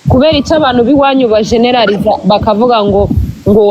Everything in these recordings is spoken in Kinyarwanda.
Kubera icyo abantu b'iwanyu bageneraliza, bakavuga ngo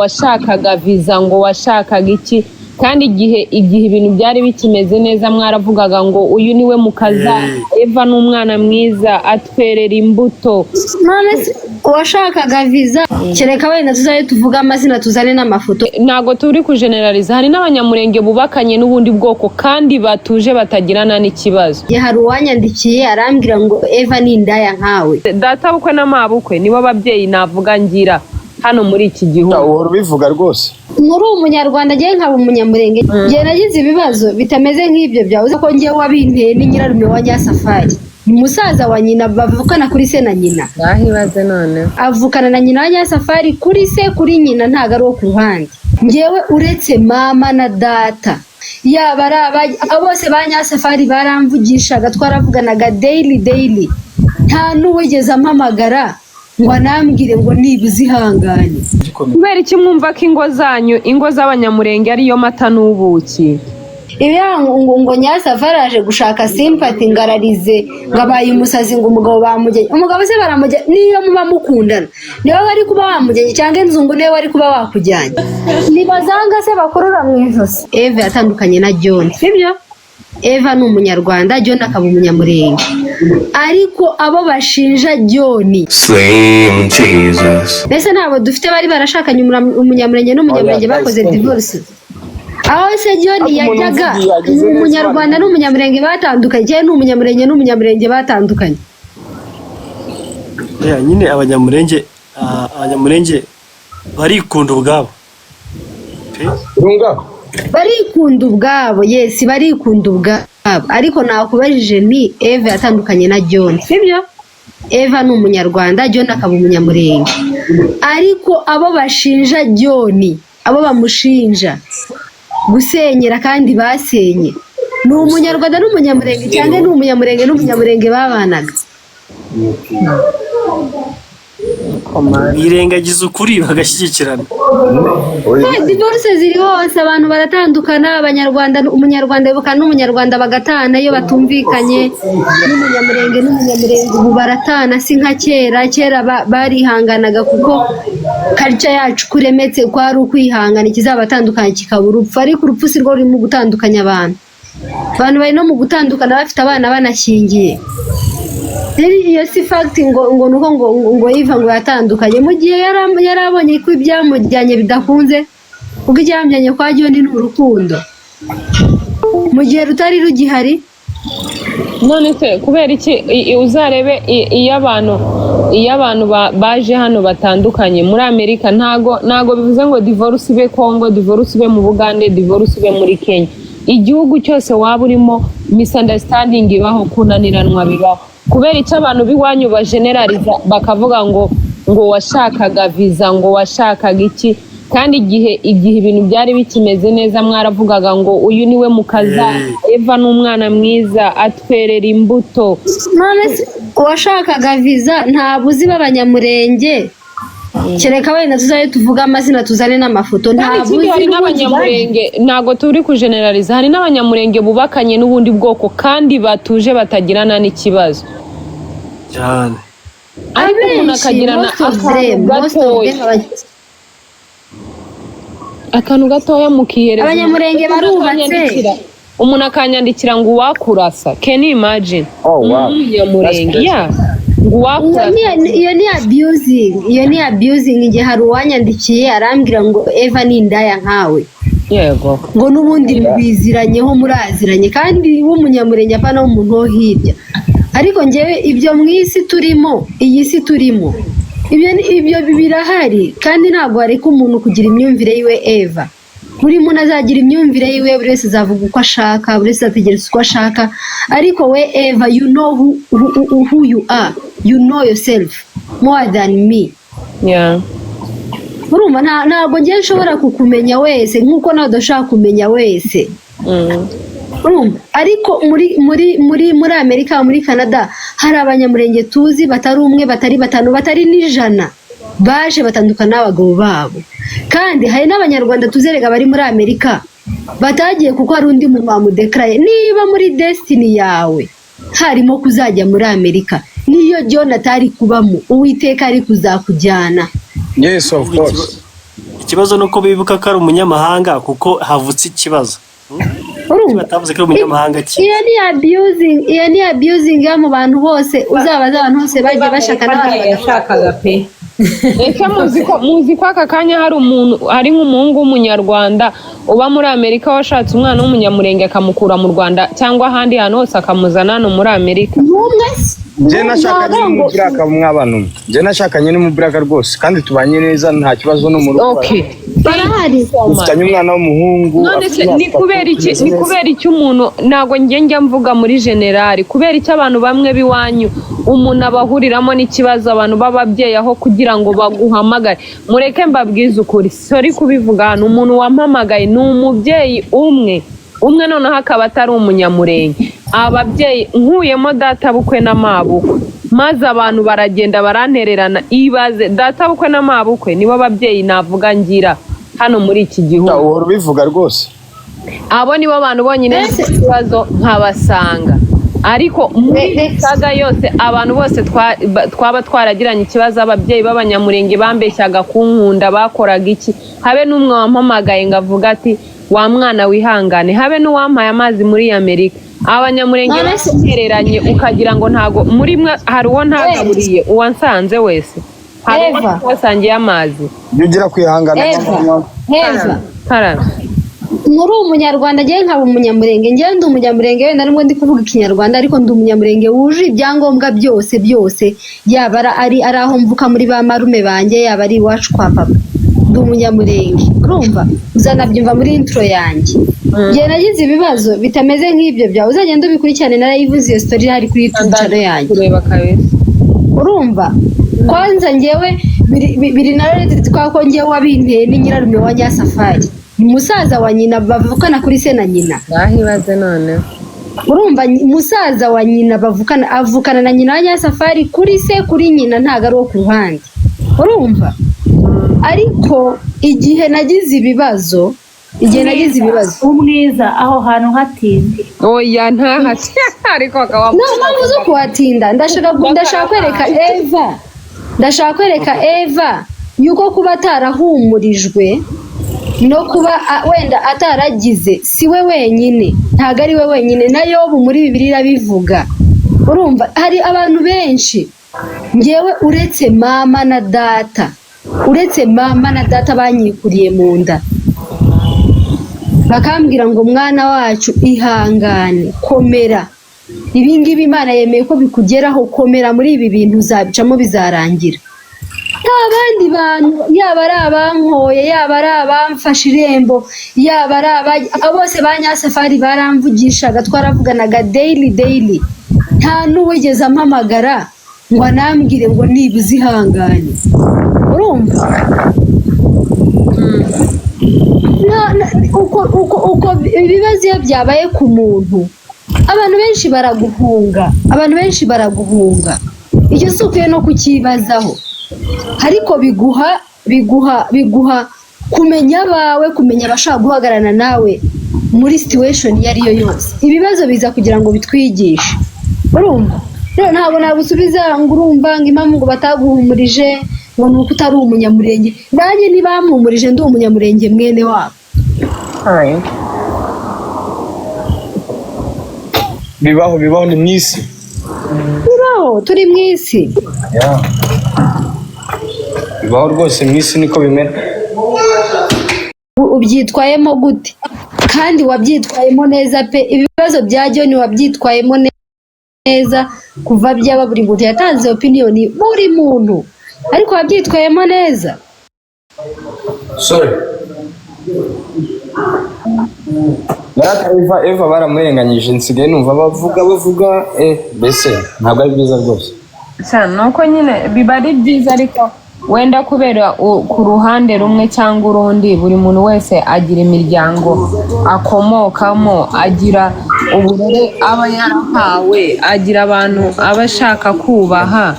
washakaga viza, ngo washakaga iki, kandi igihe ibintu byari bikimeze neza mwaravugaga ngo uyu niwe mukaza, Eva ni umwana mwiza, atwerera imbuto. None se uwashakaga viza, kereka wenda tuzabe tuvuge amazina, tuzane n'amafoto. Ntabwo turi kugeneraliza, hari n'Abanyamurenge bubakanye n'ubundi bwoko kandi batuje, batagirana n'ikibazo. Igihe hari uwanyandikiye arambwira ngo Eva ni indaya nkawe. Data bukwe na mabukwe nibo babyeyi navuga ngira hano muri iki gihugu. Uhora ubivuga rwose. Muri umunyarwanda, njyewe nkaba Umunyamurenge, njyewe nagize ibibazo bitameze nk'ibyo byawe. Uzi ko njyewe wabinteye ni nyirarume wa Nyasafari, ni musaza wa nyina, bavukana kuri se na nyina. Ngaho ibaze noneho. Avukana na nyina wa Nyasafari kuri se, kuri nyina, ntabwo ari uwo ku ruhande. Njyewe uretse mama na data, yaba ari abo bose ba Nyasafari baramvugishaga, twaravuganaga daily daily, nta n'uwigeze ampamagara ngo anambwire ngo nibuze ihangane. Kubera iki mwumva ko ingo zanyu, ingo z'Abanyamurenge, ariyo mata n'ubuki? Ibi ngo Nyasafari aje gushaka sympathy, ngo ararize, ngo abaye umusazi, ngo umugabo bamujyanye. Umugabo se baramujyanye? Niyo muba mukundana, niwe wari kuba wamujyanye, cyangwa inzungu niwe wari kuba wakujyanye? Nibazanga se bakurura mu ijosi. Eva yatandukanye na John, sibyo? Eva ni Umunyarwanda, John akaba Umunyamurenge, ariko abo bashinja John Slim Jesus. Mbese ntabwo dufite bari barashakanye Umunyamurenge n'Umunyamurenge Oya, bakoze guys, thank you. divorce? Aho se John Ariko umuntu yajyaga umvugiye yagize ni neza. Umunyarwanda n'Umunyamurenge batandukanye, cyangwa ni Umunyamurenge n'Umunyamurenge batandukanye? Yeah, nyine Abanyamurenge barikunda ubwabo pe. Runga. Barikunda ubwabo, yes, barikunda ubwabo, ariko nakubajije nti Eva yatandukanye na John, sibyo? Eva ni Umunyarwanda, John akaba Umunyamurenge, ariko abo bashinja John, abo bamushinja gusenyera kandi basenye, ni Umunyarwanda n'Umunyamurenge, cyangwa ni Umunyamurenge n'Umunyamurenge babanaga? Birengagiza ukuri bagashyigikirana. Divorce ziri hose, abantu baratandukana. Abanyarwanda, Umunyarwanda bukana n'Umunyarwanda bagatana iyo batumvikanye, n'Umunyamurenge n'Umunyamurenge ubu baratana, si nka kera. Kera barihanganaga kuko culture yacu kuremetse kwari ukwihangana, ikizabatandukanya kikaba urupfu. Ariko urupfu si rwo rurimo gutandukanya abantu. Abantu bari no mu gutandukana bafite abana, banashyingiye. Rero iyo si fact ngo nuko ngo Eva ngo yatandukanye mu gihe yari abonye ko ibyamujyanye bidakunze, kuko icyamujyanye kwa John ni urukundo, mu gihe rutari rugihari. None se kubera iki uzarebe iyo abantu baje hano batandukanye muri Amerika, ntago bivuze ngo divorce ibe Congo, divorce ibe mu Bugande, divorce ibe muri Kenya, igihugu cyose waba urimo misunderstanding ibaho, kunaniranwa bibaho. Kubera icyo abantu b'iwanyu bageneraliza, bakavuga ngo washakaga viza, ngo washakaga iki, kandi igihe ibintu byari bikimeze neza mwaravugaga ngo uyu niwe mukaza, Eva ni umwana mwiza, atwerera imbuto. None se uwashakaga viza, ntabwo uzi b'Abanyamurenge, kereka wenda tuzabe tuvuge amazina, tuzane n'amafoto. Kandi Ntabwo ikindi uzi hari n'ubundi. n'Abanyamurenge, ntabwo turi kugeneraliza, hari n'Abanyamurenge bubakanye n'ubundi bwoko kandi batuje, batagirana n'ikibazo. Cyane. Ariko umuntu Abenshi, akagirana most of akantu them, most of gatoya, them, akantu gatoya mukihereza. Abanyamurenge barubatse. Umuntu akanyandikira ngo uwakurasa. Can you imagine? Oh, wow. Umunyamurenge, That's yeah, ngo Iyo uwakurasa. Iyo ni abusing, iyo ni abusing. Igihe hari uwanyandikiye arambwira ngo Eva ni indaya nkawe. Yego. Ngo n'ubundi mubiziranyeho, muraziranye, kandi w'Umunyamurenge, apana w'umuntu wo hirya. Ariko ngewe ibyo mu isi turimo, iyi si turimo, ibyo birahari, kandi ntabwo wareka umuntu kugira imyumvire yiwe. Eva, buri muntu azagira imyumvire yiwe, buri wese azavuga uko ashaka, buri wese azategereza uko ashaka, ariko we Eva, you know who you are, you know yourself more than me. Urumva, ntabwo ngiye nshobora kukumenya wese nk'uko nawe udashobora kumenya wese. Urumva, ariko muri Amerika, muri Canada, hari Abanyamurenge tuzi batari umwe, batari batanu, batari n'ijana, baje batandukana n'abagabo babo. Kandi hari n'Abanyarwanda tuzerega bari muri Amerika batagiye kuko hari undi muntu wamudekaraye. Niba muri destiny yawe harimo kuzajya muri Amerika. Niyo John atari kubamo, Uwiteka ari kuzakujyana. Yes, of course. Ikibazo ni uko bibuka ko ari umunyamahanga kuko havutse ikibazo. Urumva? Batavuze ko ari umunyamahanga ki? Iyo ni abusing, iyo ni abusing yo mu bantu bose. Uzabaza abantu bose bagiye bashaka n'abantu Ntayo yashakaga pe. Ese muzi ko aka kanya hari umuntu, hari nk'umuhungu w'Umunyarwanda uba muri Amerika washatse umwana w'Umunyamurenge, akamukura mu Rwanda cyangwa ahandi hantu hose, akamuzana hano muri Amerika? N'umwe se? Njye nashakanye n'umuburaka, mw'abantu mwe. Njye nashakanye n'umuburaka rwose, kandi tubanye neza, nta kibazo no mu rugo. Barahari. Dufitanye umwana w'umuhungu. None Afite se imyaka ni kubera 3, iki tumeze ni neza. kubera iki umuntu, ntabwo njye njya mvuga muri general, kubera iki abantu bamwe b'iwanyu umuntu abahuriramo n'ikibazo, abantu b'ababyeyi, aho kugira ngo baguhamagare? Mureke mbabwize ukuri, sorry kubivuga hano, umuntu wampamagaye ni umubyeyi umwe umwe, noneho akaba atari Umunyamurenge. Ababyeyi nkuyemo databukwe na mabukwe, maze abantu baragenda barantererana. Ibaze, databukwe na mabukwe nibo babyeyi navuga ngira hano muri iki gihugu. Uhora ubivuga rwose. Abo nibo bantu bonyine Mbese- ngize ikibazo nkabasanga, ariko muri saga yose, abantu bose twaba twaragiranye ikibazo, ababyeyi b'Abanyamurenge bambeshyaga kunkunda, bakoraga iki, habe n'umwe wampamagaye ngo avuge ati: "Wa mwana, wihangane." Habe n'uwampaye amazi muri Amerika. Abanyamurenge None se- batereranye ukagira ngo ntago muri mwe hari uwo ntagaburiye. Uwansanze wese, hari uwo Eva. twasangiye amazi. Iyo ugira kwihangana. Eva, Eva. Karame. Muri Umunyarwanda, njyewe nkaba Umunyamurenge. Njyewe ndi Umunyamurenge, wenda nubwo ndi kuvuga Ikinyarwanda, ariko ndi Umunyamurenge wuje ibyangombwa byose byose, yaba ari aho mvuka muri ba marume banjye, yaba ari iwacu kwa papa, ndi Umunyamurenge. Urumva, uzanabyumva muri intro yanjye. Njye nagize ibibazo bitameze nk'ibyo byawe, uzagenda ubikurikirane, narayivuze iyo story, ihari kuri YouTube channel yanjye. Kureba kabisa. Urumva, kwanza njyewe biri na related, kubera ko njyewe wabinteye ni nyirarume wa Nyasafari, ni musaza wa nyina, bavukana kuri se na nyina. Ngaho ibaze noneho. Urumva, musaza wa nyina bavukana, avukana na nyina wa Nyasafari kuri se, kuri nyina, ntabwo ari uwo ku ruhande. Urumva, ariko igihe nagize ibibazo Umwiza, aho hantu hatinde. Oya, ntahate, ariko akaba Nta mpamvu zo kuhatinda. Ndashaka kwereka Eva, ndashaka kwereka Eva yuko kuba atarahumurijwe no kuba wenda ataragize, si we wenyine, ntabwo ari we wenyine. Na Yobu muri Bibiliya irabivuga. Urumva, hari abantu benshi. Ngewe uretse mama na data, uretse mama na data banyikuriye mu nda, bakambwira ngo: "Mwana wacu, ihangane, komera, ibi ngibi Imana yemeye ko bikugeraho, komera muri ibi bintu, uzabicamo, bizarangira." Nta bandi bantu, yaba ari abankoye, yaba ari abamfashe irembo, yaba ari abo bose ba Nyasafari baramvugishaga, twaravuganaga daily daily, nta n'uwigeze ampamagara ngo anambwire ngo nibuze ihangane. Urumva, uko ibibazo iyo byabaye ku muntu, abantu benshi baraguhunga, abantu benshi baraguhunga. Icyo si ukwiye no kucyibazaho, ariko biguha kumenya abawe, kumenya abashaka guhagararana nawe muri situation iyo ari yo yose. Ibibazo biza kugira ngo bitwigishe. Urumva rero, ntabwo nagusubiza ngo urumva ngo impamvu ngo bataguhumurije ngo ni uko utari Umunyamurenge. Nanjye ntibampumurije, ndi Umunyamurenge mwene wabo. Alright. Bibaho, bibaho, ni mu isi. Bibaho, turi mu isi. Yeah. Bibaho rwose, mu isi niko bimera. Ubyitwayemo gute? Kandi wabyitwayemo neza pe. Ibibazo bya John wabyitwayemo neza. Kuva byaba, buri muntu yatanze opinion, buri muntu, ariko wabyitwayemo neza. Sorry. Yarata Eva, Eva baramurenganyije, nsigaye numva bavuga mbese ntabwo ari byiza rwose. Sa nuko nyine biba ari byiza, ariko wenda kubera ku ruhande rumwe cyangwa urundi, buri muntu wese agira imiryango akomokamo, agira uburere aba yarahawe, agira abantu aba ashaka kubaha,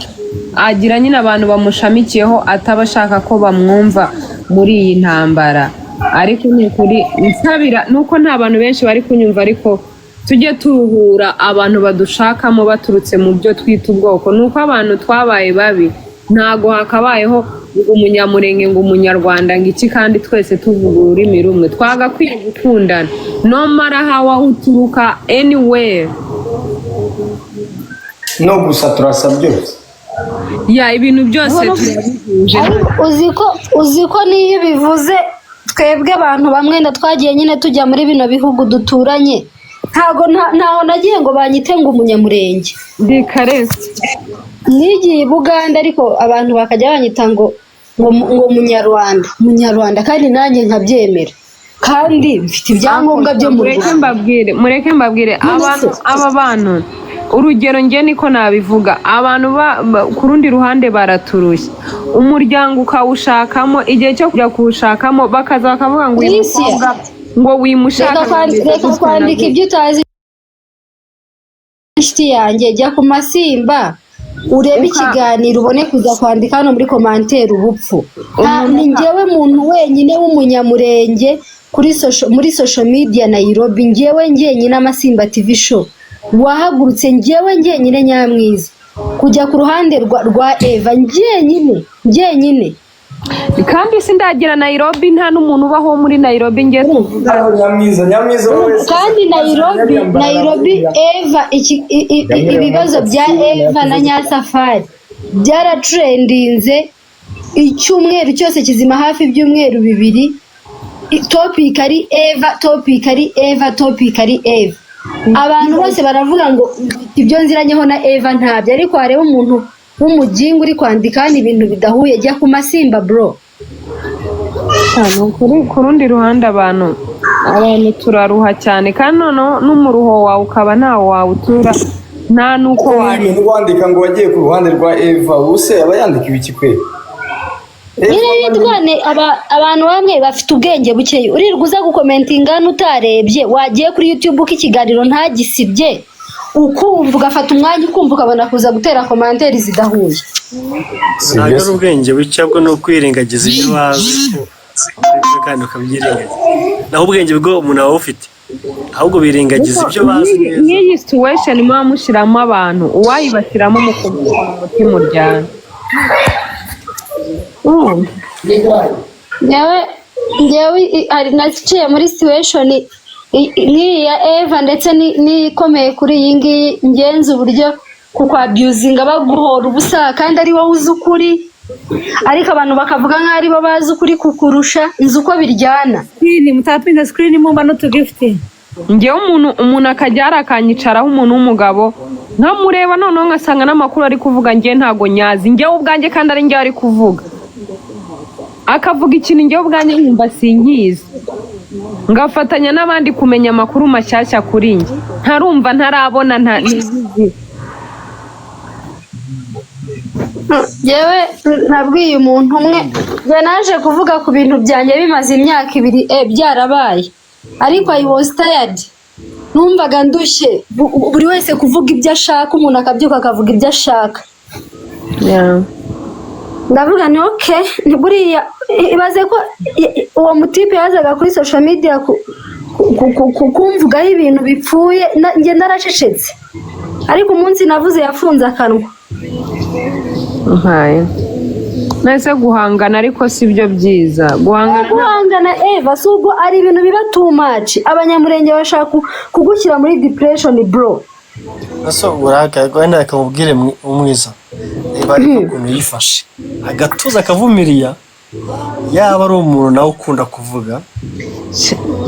agira nyine abantu bamushamikiyeho ataba ashaka ko bamwumva muri iyi ntambara. Ariko ni ukuri nsabira nuko nta bantu benshi bari kunyumva, ariko Tujye turuhura abantu badushakamo baturutse mu byo twita ubwoko. Ni uko abantu twabaye babi. Ntago hakabayeho ngo Umunyamurenge, ngo Umunyarwanda, ngo iki, kandi twese tuvuga ururimi rumwe. Twagakwiye gukundana no matter how, aho uturuka, anywhere. No gusa turasa byose. Ya, ibintu byose turabihuje. Ariko uzi ko n'iyo bivuze twebwe abantu bamwe na twagiye nyine tujya muri bino bihugu duturanye, ntago ntaho nagiye ngo banyite ngo Umunyamurenge. Reka. Nigiye i Buganda, ariko abantu bakajya banyita ngo Munyarwanda, Munyarwanda, kandi nanjye nkabyemera, kandi mfite ibyangombwa byo mu Mureke Rwanda. mbabwire, mureke mbabwire. None Abantu se- aba bantu, urugero njye niko nabivuga, abantu ku rundi ruhande baraturushya. Umuryango ukawushakamo, igihe cyo kujya kuwushakamo bakaza bakavuga ngo uyu Tricia, mukobwa ngo wimushaka. Reka kwandika ibyo utazi, inshuti yanjye. Jya ku Masimba urebe ikiganiro, ubone kuza kwandika hano muri commentaire ubupfu. Ni njyewe muntu wenyine w'Umunyamurenge kuri social, muri social media Nairobi, njyewe njyenyine, Amasimba TV Show, wahagurutse njyewe njyenyine, Nyamwiza, kujya ku ruhande rwa Eva, njyenyine, njyenyine. Kandi sindagira Nairobi, nta n'umuntu ubaho muri Nairobi ngiye tuvuga. Nyamwiza, Nyamwiza wowe. Kandi Nairobi Eva ibibazo bya Eva na Nyasafari byaratrendinze icyumweru cyose kizima, hafi ibyumweru 2. Topic ari Eva, topic ari Eva, topic ari Eva. Abantu bose baravuga ngo ibyo nziranyeho na Eva ntabyo, ariko wareba umuntu w'umugingo uri kwandika hano ibintu bidahuye. Jya ku Masimba, bro. Ni ukuri, ku rundi ruhande abantu turaruha cyane, kandi noneho n'umuruho wawe ukaba ntawo wawutura, nta n'uko Umuntu wandika ngo wagiye ku ruhande rwa Eva, ubuse aba yandika ibiki kwe? Nyine nitwane abantu bamwe bafite ubwenge bukeya. Uririrwa uza gukomentinga hano utarebye. Wagiye kuri YouTube uko ikiganiro ntagisibye, ukumva, ugafata umwanya ukumva, ukabona kuza gutera commentaire zidahuye. Ntabwo ari ubwenge buke, ahubwo ni ukwirengagiza ibyo bazi ko aribyo kandi ukabyirengagiza. Naho ubwenge bwo umuntu aba abufite, ahubwo birengagiza ibyo bazi neza. Nk'iyi situation muba mushyiramo abantu, uwayibashyiramo mukumva umutima uryana. Njyewe hari naciye muri situation nk'iyi ya Eva, ndetse n'ikomeye kuri iyi ngiyi. Ngenzi uburyo kukwabyuzinga baguhora ubusa kandi ari wowe uzi ukuri, ariko abantu bakavuga nk'aho aribo bazi ukuri kukurusha. Nzi uko biryana. Screen mutapinze screen, mumba n'utugift. Ngewe umuntu akajya hari akanyicaraho, umuntu w'umugabo, nkamureba, noneho ngasanga n'amakuru ari kuvuga ngewe ntago nyazi, ngewe ubwanjye, kandi ari ngewe ari kuvuga, akavuga ikintu ngewe ubwanjye nkumva sinkizi, ngafatanya n'abandi kumenya amakuru mashyashya kuri njye ntarumva, ntarabona, nta ntibizi. Njyewe nabwiye umuntu umwe, njye naje kuvuga ku bintu byanjye bimaze imyaka 2 byarabaye, ariko I was tired, numvaga ndushye. Buri wese kuvuga ibyo ashaka, umuntu akabyuka akavuga ibyo ashaka. Ndavuga ni okay, ni buriya ibaze ko uwo mutipe yazaga kuri social media kumvugaho ibintu bipfuye, njye naracecetse, ariko umunsi navuze yafunze akanwa. Nkaye nese guhangana, ariko si byo byiza guhangana. Guhangana, Eva, si ubwo ari ibintu biba too much. Abanyamurenge bashaka kugushyira muri depression, bro. Ese uburakari, wenda reka mubwire umwiza, reba ariko ukuntu yifashe agatuza akavumiriya, yaba ari umuntu nawe ukunda kuvuga.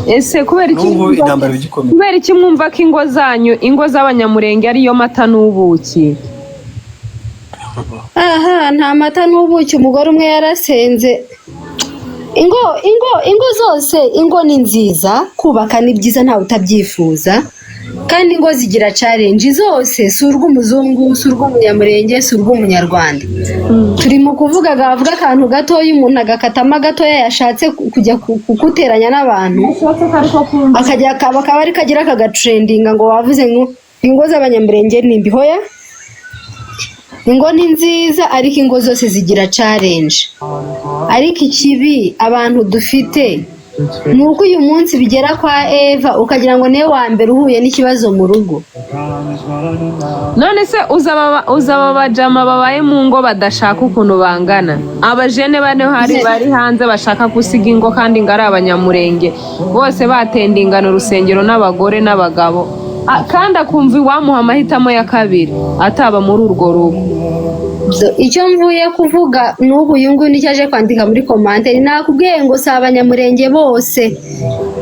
Ese kubera iki N'ubu intambara igikomeye. Kubera iki mwumva ko ingo zanyu, ingo z'Abanyamurenge, ariyo mata n'ubuki? Aha nta mata n'ubuki. Umugore umwe yarasenze. Ingo zose, ingo ni nziza, kubaka ni byiza, ntawe utabyifuza, kandi ingo zigira challenge zose, si urw'umuzungu, si urw'Umunyamurenge, si urw'Umunyarwanda. Turi mu kuvuga, bavuga akantu gatoya, umuntu agakatamo gatoya yashatse kujya kuguteranya n'abantu, akajya akaba ari kagira akagatrendinga ngo wavuze ngo ingo z'Abanyamurenge ni mbi. Hoya, ingo ni nziza, ariko ingo zose zigira challenge. Ariko ikibi abantu dufite Ni uko uyu munsi bigera kwa Eva ukagira ngo niwe wa mbere uhuye n'ikibazo mu rugo. None se uzaba bajama babaye mu ngo badashaka ukuntu bangana, abajene bane hari bari hanze bashaka gusiga ingo kandi ngo ari Abanyamurenge bose, batendingana urusengero n'abagore n'abagabo. Kandi akumva iwamuha amahitamo ya kabiri ataba muri urwo rugo. Icyo mvuye kuvuga n'ubu, uyu nguyu nicyo aje kwandika muri commentaire. Nakubwiye ngo si Abanyamurenge bose,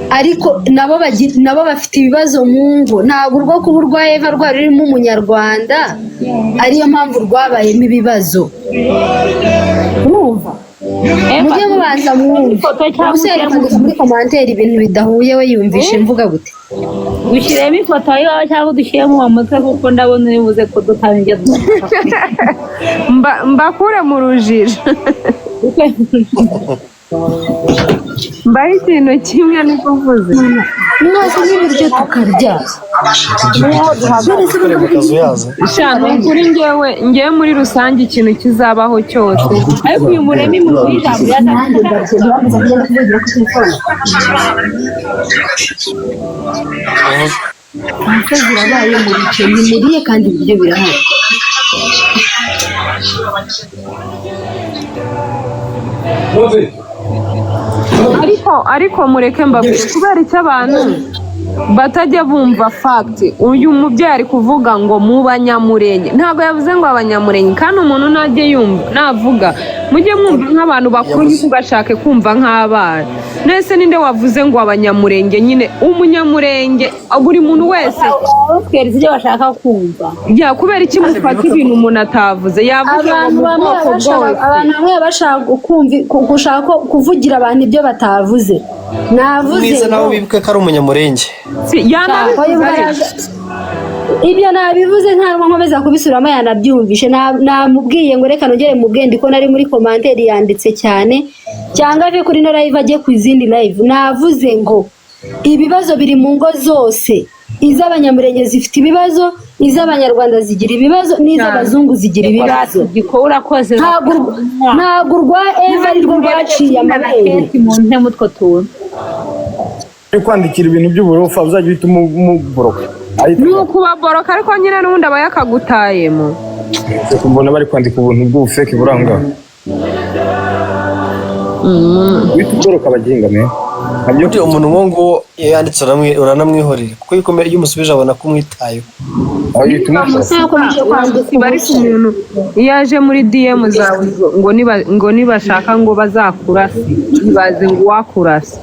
ariko nabo bafite ibibazo mu ngo. Ntabwo urwo kuba urwa Eva rwari rurimo Umunyarwanda ariyo mpamvu rwabayemo ibibazo. Urumva, mujye mubanza mwumve. Ifoto cyangwa Ubuse yari kwandika muri commentaire ibintu bidahuye, we yumvishe mvuga gute? Ushyiremo ifoto y'iwawe cyangwa udushyiremo uwo mutwe, kuko ndabona uri buze kudutanga ibyo dushaka. Mbakure mu rujijo, mbaho ikintu kimwe niko mvuze. Mwese n'ibiryo tukarya. None se Kare mu kazu yaza. Sha, ni ukuri, ngewe muri rusange ikintu kizabaho cyose. Ariko uyu muremi mu ijambo Nanjye ndabyemera, babuza kugenda kuvugira kuri telefone. Umusozi urabaye mu bice nimuriye kandi ibiryo birahari. Ariko mureke mbabwire, kubera icyo abantu batajya bumva fact, uyu mubyeyi ari kuvuga ngo mu Banyamurenge, ntabwo yavuze ngo Abanyamurenge. Kandi umuntu najye yumva navuga, mujye mwumva nk'abantu bakuru, ntugashake kumva nk'abana. Nese ninde wavuze ngo Abanyamurenge? Nyine Umunyamurenge, buri muntu wese. Tweretse ibyo bashaka kumva. Ya, kubera iki mufata ibintu umuntu atavuze? Yavuze ngo Abantu mu bamwe bwoko baba bashaka bwose. Abantu bamwe baba bashaka gushaka kuvugira abantu ibyo batavuze. Navuze Mwiza nawe ngo wibuke ko ari Umunyamurenge. Si, yanabivuze Oya, ariko. Ibyo nabivuze, ntabwo nkomeza kubisubiramo, yanabyumvishe. Namubwiye ngo reka nongere mubwende ko nari muri commentaire yanditse cyane, cyangwa ave kuri ino live ajye ku izindi live. Navuze ngo ibibazo biri mu ngo zose: iz'Abanyamurenge zifite ibibazo, iz'Abanyarwanda zigira ibibazo, n'iz'abazungu zigira ibibazo. Giko urakoze. Ntabwo urwa Eva ari rwo rwaciye amabere. Mu ntemu utwo tuntu. Uri kwandikira ibintu by'uburofa, uzajya uhita umuboroka. Ni ukubaboroka, ariko nyine n'ubundi aba yakagutayemo. Mbona bari kwandika ubuntu bw'ubufeke buranga, uhita uboroka abaginga me nabyo. Ubundi umuntu nk'uwo nguwo iyo yanditse uranamwihorera, kuko iyo umusubije abona ko umwitayeho. Aho uhita umufata. Ntakomeje kwandika Bari ku muntu iyo aje muri DM zawe ngo nibashaka ngo bazakurase, ibaze ngo uwakurasa.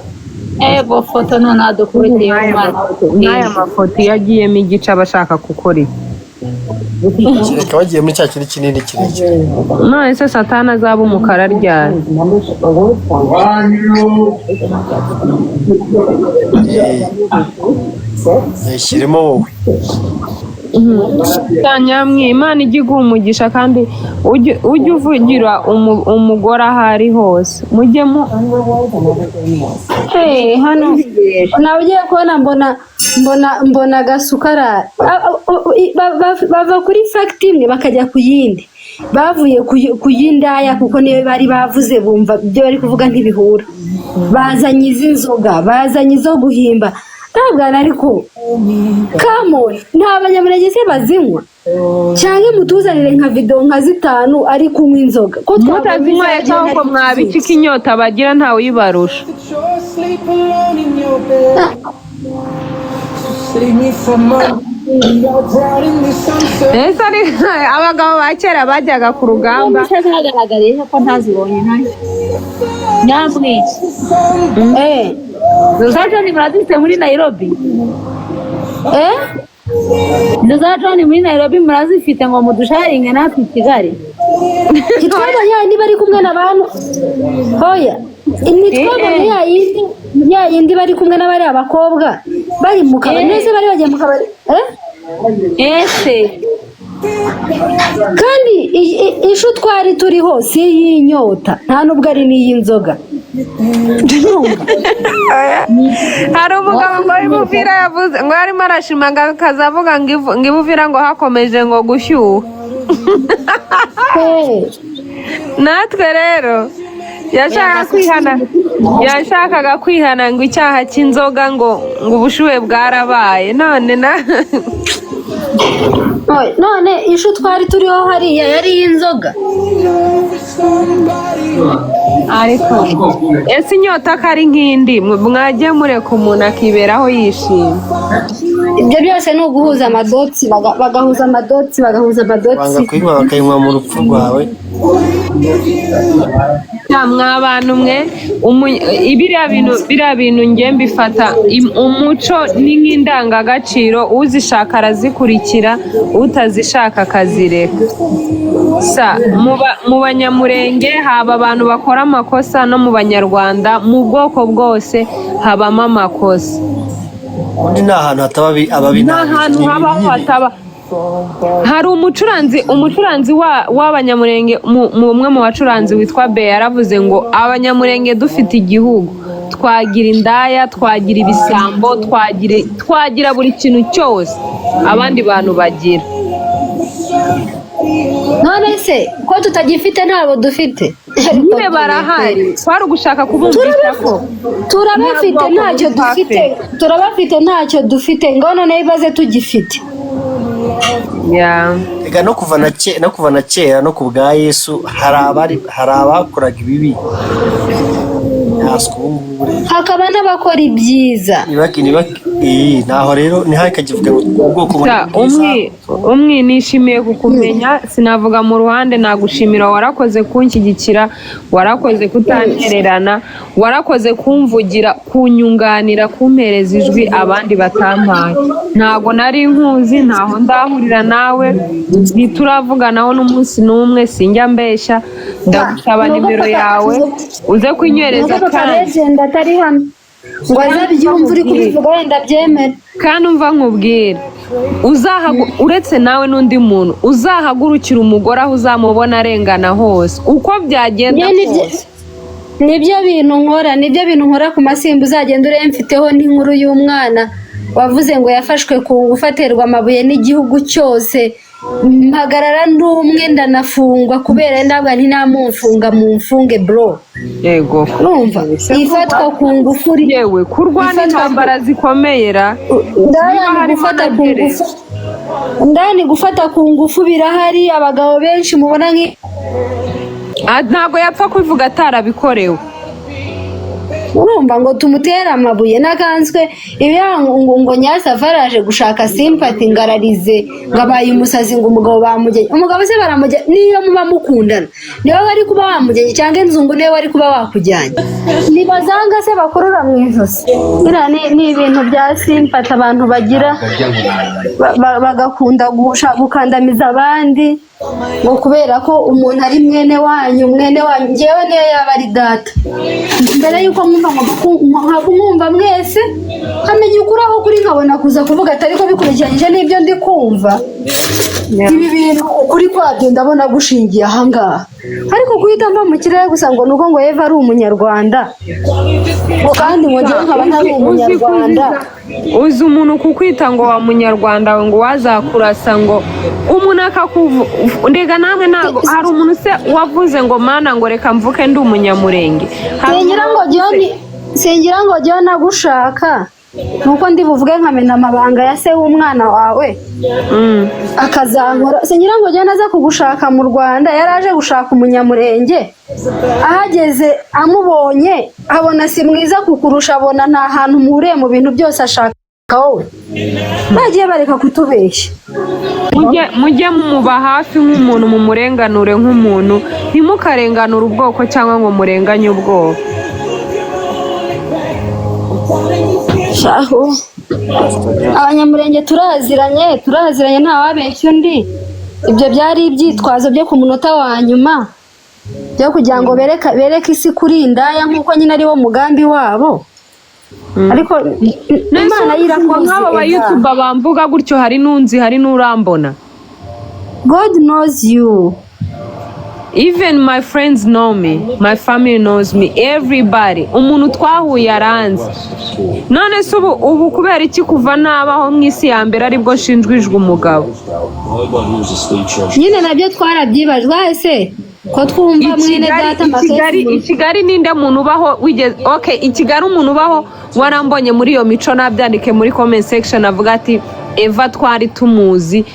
Ego foto none adukubitiye umwana. Nk'aya mafoto iyo agiyemo igice aba ashaka gukora iki? Kereka bagiye muri cya kintu kinini kirekire. None se Satani azaba umukara ryari? Yishyiremo wowe. Nyamwe Imana ijye iguha umugisha, kandi ujye uvugira umugore aho ari hose, mujye mu Hey, hano nawe ugiye kubona mbona agasukara. Bava kuri fact imwe bakajya ku yindi. Bavuye ku y'indaya kuko niyo bari bavuze, bumva ibyo bari kuvuga ntibihura, bazanye iz'inzoga, bazanye izo guhimba. Ntabwo ariko come on, nta Banyamurenge se bazinywa? Cyangwa mutuzanire nka video nka zitanu ari kunywa inzoga ko twabonye Mutazinyweye izagiye cyangwa ngo nari mwabikika inyota bagira, ntawe uyibarusha. Sleep alone in your bed. Save me from my you're in the sunset. Ese ari abagabo ba kera bajyaga ku rugamba? Zagaragariye ko ntazibonye nanjye nyamwe. Izo za John murazifite muri Nairobi? Eh? Izo za John muri Nairobi murazifite ngo mudusharinge natwe i Kigali? Ntitwabonye ya yindi bari kumwe na bantu? Hoya, ntitwabonye ya yindi bari kumwe n'abariya bakobwa bari mu kabari? Nese bari bagiye mu kabari, eh? Ese Kandi ishu twari turiho si iy'inyota, nta nubwo ari n'iy'inzoga. Hari umugabo ngo w'Ibuvira yavuze ngo yarimo arashima, ngo akaza avuga ngo Ibuvira ngo hakomeje ngo gushyuha. Hey. Natwe rero yashaka kwihana. Yashakaga kwihana ngo icyaha cy'inzoga, ngo ubushuhe bwarabaye none na Oy, none issue twari turiho hariya yari iy'inzoga? Ariko ese inyota ko ari nk'indi, mwagiye mureka umuntu akiberaho yishimye? Ibyo byose ni uguhuza amadots, bagahuza amadots, bagahuza amadots. Banga kuyinywa, bakayinywa mu rupfu rwawe. Nta mwa bantu mwe, biriya bintu njye mbifata umuco ni nk'indangagaciro: uzishaka arazikurikira, utazishaka akazireka. Sa mu Banyamurenge haba abantu bakora amakosa, no mu Banyarwanda, mu bwoko bwose habamo amakosa. Ubundi ni ahantu hataba ababi Nta n'abeza. hantu Ni ibintu habaho nyine. hataba hari umucuranzi w'Abanyamurenge, umwe mu bacuranzi witwa Be yaravuze ngo Abanyamurenge dufite igihugu, twagira indaya, twagira ibisambo, twagira buri kintu cyose abandi bantu bagira. None se ko tutagifite, ntabo dufite? Nyine barahari, twari ugushaka kubumvisha ko Turabafite. nta bwoko Ntacyo buri dufite. perfect. Turabafite, ntacyo dufite. Ngo noneho ibaze tugifite. Yeah. Reka, no kuva na kera, no ku bwa Yesu, hari abakoraga ibibi. Ntaswe ubu ngubu rero. Hakaba n'abakora ibyiza. Ntibaki iyi ntaho rero ntihakagivuge ngo ubwoko Sa, buri bwiza. Umwi nishimiye kukumenya, sinavuga mu ruhande, nagushimira. Warakoze kunshyigikira, warakoze kutantererana, warakoze kumvugira, kunyunganira, kumpereza ijwi abandi batampaye. Ntago nari nkuzi, ntaho ndahurira nawe, ntituravuganaho n'umunsi n'umwe. Sinjya mbeshya, ndagusaba nimero yawe uze kunywereza. Nuko papa Kandi Legend atari hano ngo aze abyumve uri kubivuga, wenda abyemere. Kandi umva nkubwire, uretse nawe n'undi muntu uzahagurukira umugore aho uzamubona arengana hose, uko byagenda Njye kose. Nibyo bintu nkora, nibyo bintu nkora ku masimba. Uzagenda urebe, mfiteho n'inkuru y'umwana wavuze ngo yafashwe ku ngufu, aterwa amabuye n'igihugu cyose, mpagarara ndi umwe, ndanafungwa kubera ndabwa ntinamumfunga, mumfunge bro. Yego. Urumva ifatwa ku ngufu Yewe, kurwana intambara zikomeye ra ndaya niba ni harimo gufata na ku gereza. ngufu, ndani gufata ku ngufu birahari. Abagabo benshi mubona nk'i Ah, ntabwo yapfa kubivuga atarabikorewe. Urumva ngo tumutere amabuye n'akanzwe ngo Nyasafari aje gushaka sympathy, ngo ararize, ngo abaye umusazi, ngo umugabo bamugenye. Umugabo se baramujyanye? Niyo muba mukundana, niwe wari kuba wamugenye, cyangwa inzungu niwe wari kuba wakujyanye? Ntibazanga se bakurura mu ijosi? Biriya ni ibintu bya sympathy abantu bagira, bagakunda gukandamiza abandi ngo kubera ko umuntu ari mwene wanyu. Mwene wanyu, ngewe niyo yaba ari data, mbere y'uko mwumva nkaba mwumva mwese, nkamenya ukuri aho kuri, nkabona kuza kuvuga ati ariko bikurikiranyije n'ibyo ndi kumva, ibi bintu ukuri kwabyo ndabona gushingiye ahangaha. Ariko guhita mva mu kirere gusa ngo nuko ngo Eva ari Umunyarwanda, ngo kandi ngo ngewe nkaba ntari Umunyarwanda. Uzi umuntu kukwita ngo wa Munyarwanda we, ngo wazakurasa, ngo umuntu akakuvu ndega. Namwe ntabwo hari umuntu se wavuze ngo Mana, ngo reka mvuke ndi Umunyamurenge? Hari Singira ngo umuntu John, singira ngo John agushaka nuko ndi buvuge nkamena amabanga ya se w'umwana wawe akazankora. Singira ngo John aza kugushaka mu Rwanda yari aje gushaka Umunyamurenge, ahageze amubonye abona si mwiza kukurusha, abona nta hantu muhuriye mu bintu byose ashaka wowe. Bagiye bareka kutubeshya. Mujye mumuba hafi nk'umuntu, mumurenganure nk'umuntu, ntimukarenganure ubwoko cyangwa ngo murenganye ubwoko. Shahu, Abanyamurenge turaziranye, turaziranye, ntawabeshya undi. Ibyo byari ibyitwazo byo ku munota wa nyuma byo kugira ngo bereke isi kuri indaya, nk'uko nyine ari wo mugambi wabo. Ariko Imana yo irakuzi. Nk'abo Eva. ba YouTuber bamvuga gutyo, hari n'unzi, hari n'urambona. God knows you. Even my friends know me, my family knows me, everybody. Umuntu twahuye aranzi. None se ubu kubera iki kuva nabaho mu isi ya mbere aribwo nshinjwijwe umugabo? Nyine nabyo twarabyibajwe ese. Ko twumva I mwene Kigali, data i Kigali, i Makesi. Kigali ninde muntu ubaho wigeze, okay, i Kigali umuntu ubaho warambonye muri iyo mico nabyandike muri comment section, avuga ati Eva twari tumuzi,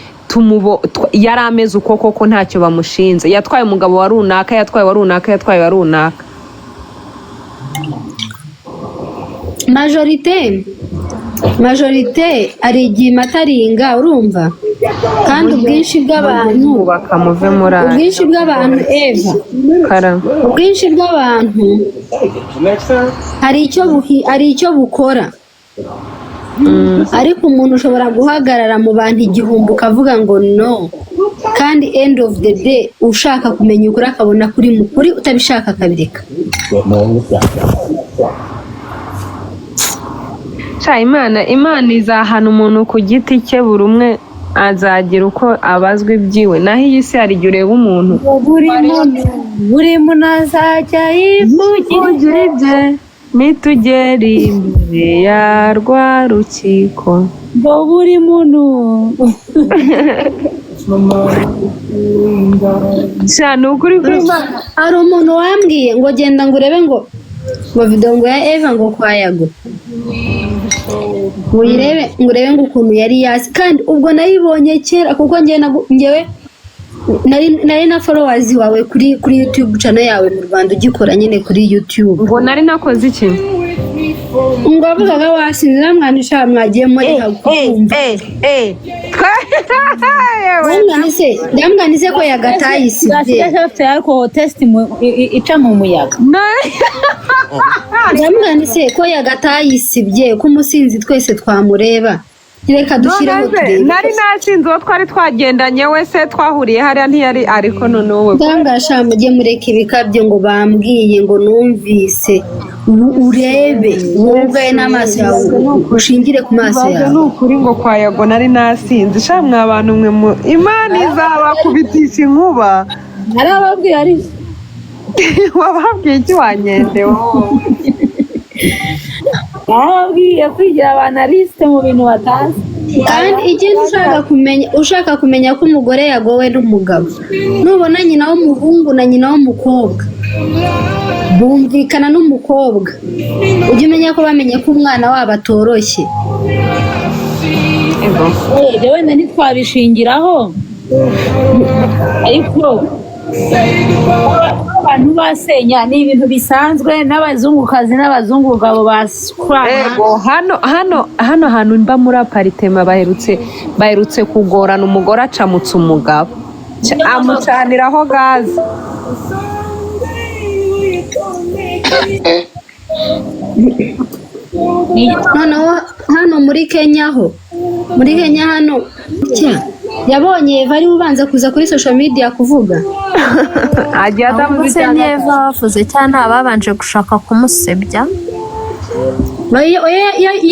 yari ameze uko koko, ntacyo bamushinze, yatwaye umugabo wa runaka, yatwaye wa runaka, yatwaye wa runaka. Majorité ari igihe imataringa, urumva, kandi ubwinshi bw'abantu Mwubaka muve muri aya ubwinshi bw'abantu, Eva, Karame. ubwinshi bw'abantu hari icyo bukora, ariko umuntu ushobora guhagarara mu bantu 1000 ukavuga ngo no, kandi end of the day ushaka kumenya ukuri akabona kuri mukuri, utabishaka akabireka. Sha, Imana izahana umuntu ku giti cye, buri umwe azagira uko abazwa ibyiwe, naho iyi si hari igihe ureba umuntu Buri muntu azajya yivugira ugira ibye, nitugera imbere ya rwa rukiko. Ngo buri muntu. Sha, ni ukuri kw'Imana. Hari umuntu wambwiye ngo genda ngo urebe ngo video ngo ya Eva ngo kwa Yago, ngo uyirebe, ngo urebe ngo ukuntu yari yasi, kandi ubwo nayibonye kera, kuko njyewe nari na followers wawe kuri YouTube channel yawe mu Rwanda ugikora nyine kuri YouTube. Ngo nari nakoze iki? Ngo wavugaga wasinze, namwanisha mwagiye mureka kumva. Ndamwanise ko yagatayisibye. Basigaje bafite alcohol test ica mu muyaga. Ndamwanise ko yagatayisibye, ko umusinzi twese twamureba, reka dushyireho None se, turebe. nari nasinze, uwo twari twagendanye wese twahuriye hariya ntiyari, ariko noneho we Ndangasha mujye mureka ibikabyo ngo bambwiye ngo numvise, urebe wowe ubwawe n'amaso yawe, ushingire ku maso Ibaze yawe. ni ukuri ngo kwa Yago nari nasinze. Sha, mwa bantu mwe, Imana izabakubitisha inkuba. Narababwiye ariko. Wababwiye iki wanyende wowe? Narababwiye kwigira abanalisite mu bintu batazi. Kandi ikindi ushaka kumenya ko umugore yagowe n'umugabo, nubona nyina w'umuhungu na nyina w'umukobwa bumvikana n'umukobwa, ujye umenya ko bamenye ko umwana wabo atoroshye. Ibyo wenda ntitwabishingiraho, ariko abantu basenya ni ibintu bisanzwe, n'abazungukazi n'abazungugabo baswana. Ego, hano hantu mba muri aparitema baherutse kugorana, umugore acamutse umugabo, amucaniraho gaze. Noneho hano muri Kenya ho, muri Kenya hano yabonye Eva ari ubanza kuza kuri social media kuvuga. Agiye atavuze Se cyane. ni Eva bavuze cyangwa ababanje gushaka kumusebya?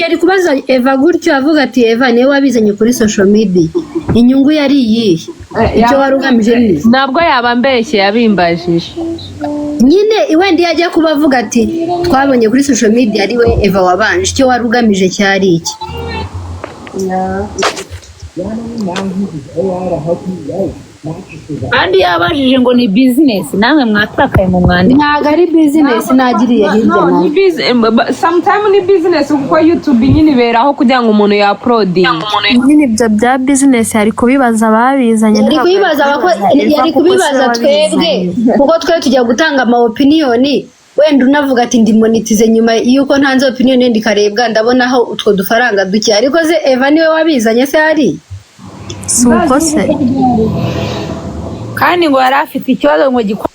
Yari kubaza Eva gutyo avuga ati Eva niwe wabizanye kuri social media, inyungu yari iyihe? Icyo wari ugamije ni Ntabwo yaba mbeshye yabimbajije. Nyine wenda iyo ajya kuba avuga ati twabonye kuri social media ari we Eva wabanje, icyo wari ugamije cyari iki? Kandi yabajije ngo ni business, namwe mwatakaye mu mwandiko. Ntabwo ari business, nagiriye hirya nawe. Sometimes ni business, kuko YouTube nyine iberaho kugira ngo umuntu ya uploading. Nyine ibyo bya business yari kubibaza ababizanye. Yari kubibaza twebwe, kuko twe tujya gutanga ama opinion, wenda unavuga ati ndi monetize nyuma yuko ntanze opinion wenda ikarebwa, ndabonaho utwo dufaranga duke, ariko se Eva niwe wabizanye se hari? Si uko se? Kandi ngo yari afite ikibazo ngo gikomeye.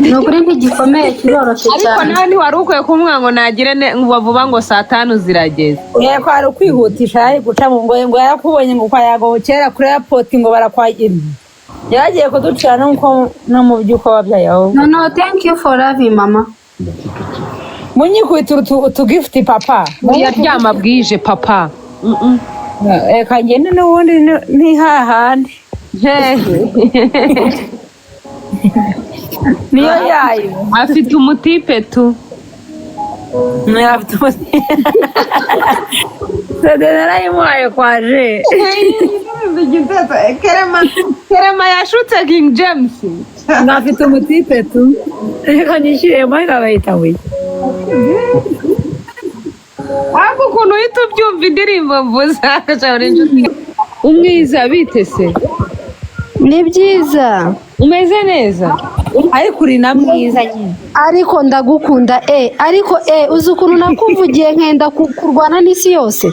Ni ukuri ntigikomeye, kiroroshye Ariko cyane. nawe ntiwari ukwiye kumubwira ngo nagire ngo vuba ngo saa 5 zirageze. Yego, ari ukwihutisha, yari guca mu ngo ngo yarakubonye ngo kwa Yago kera kuri airport ngo barakwagira. Yaragiye kuducira no mu by'uko wabyaye aho. No, no, thank you for loving mama. Munyikubita utugifuti papa. Yaryama bwije papa. Reka ngende n'ubundi ni hahandi. Niyo yayo. Afite umutipe tu. Afite umutima. Sede narayimuhaye kwaje. Kerema yashutse King James. Afite umutipe tu. Reka nyishyuremo ikabayita we. Ariko ukuntu uhita ubyumva indirimbo mvuze akajabura inshuti. Umwiza bite se? Ni byiza. Umeze neza? Ariko uri na mwiza nyine. Ariko ndagukunda e, ariko e, uzi ukuntu nakuvugiye nkenda kurwana n'isi yose.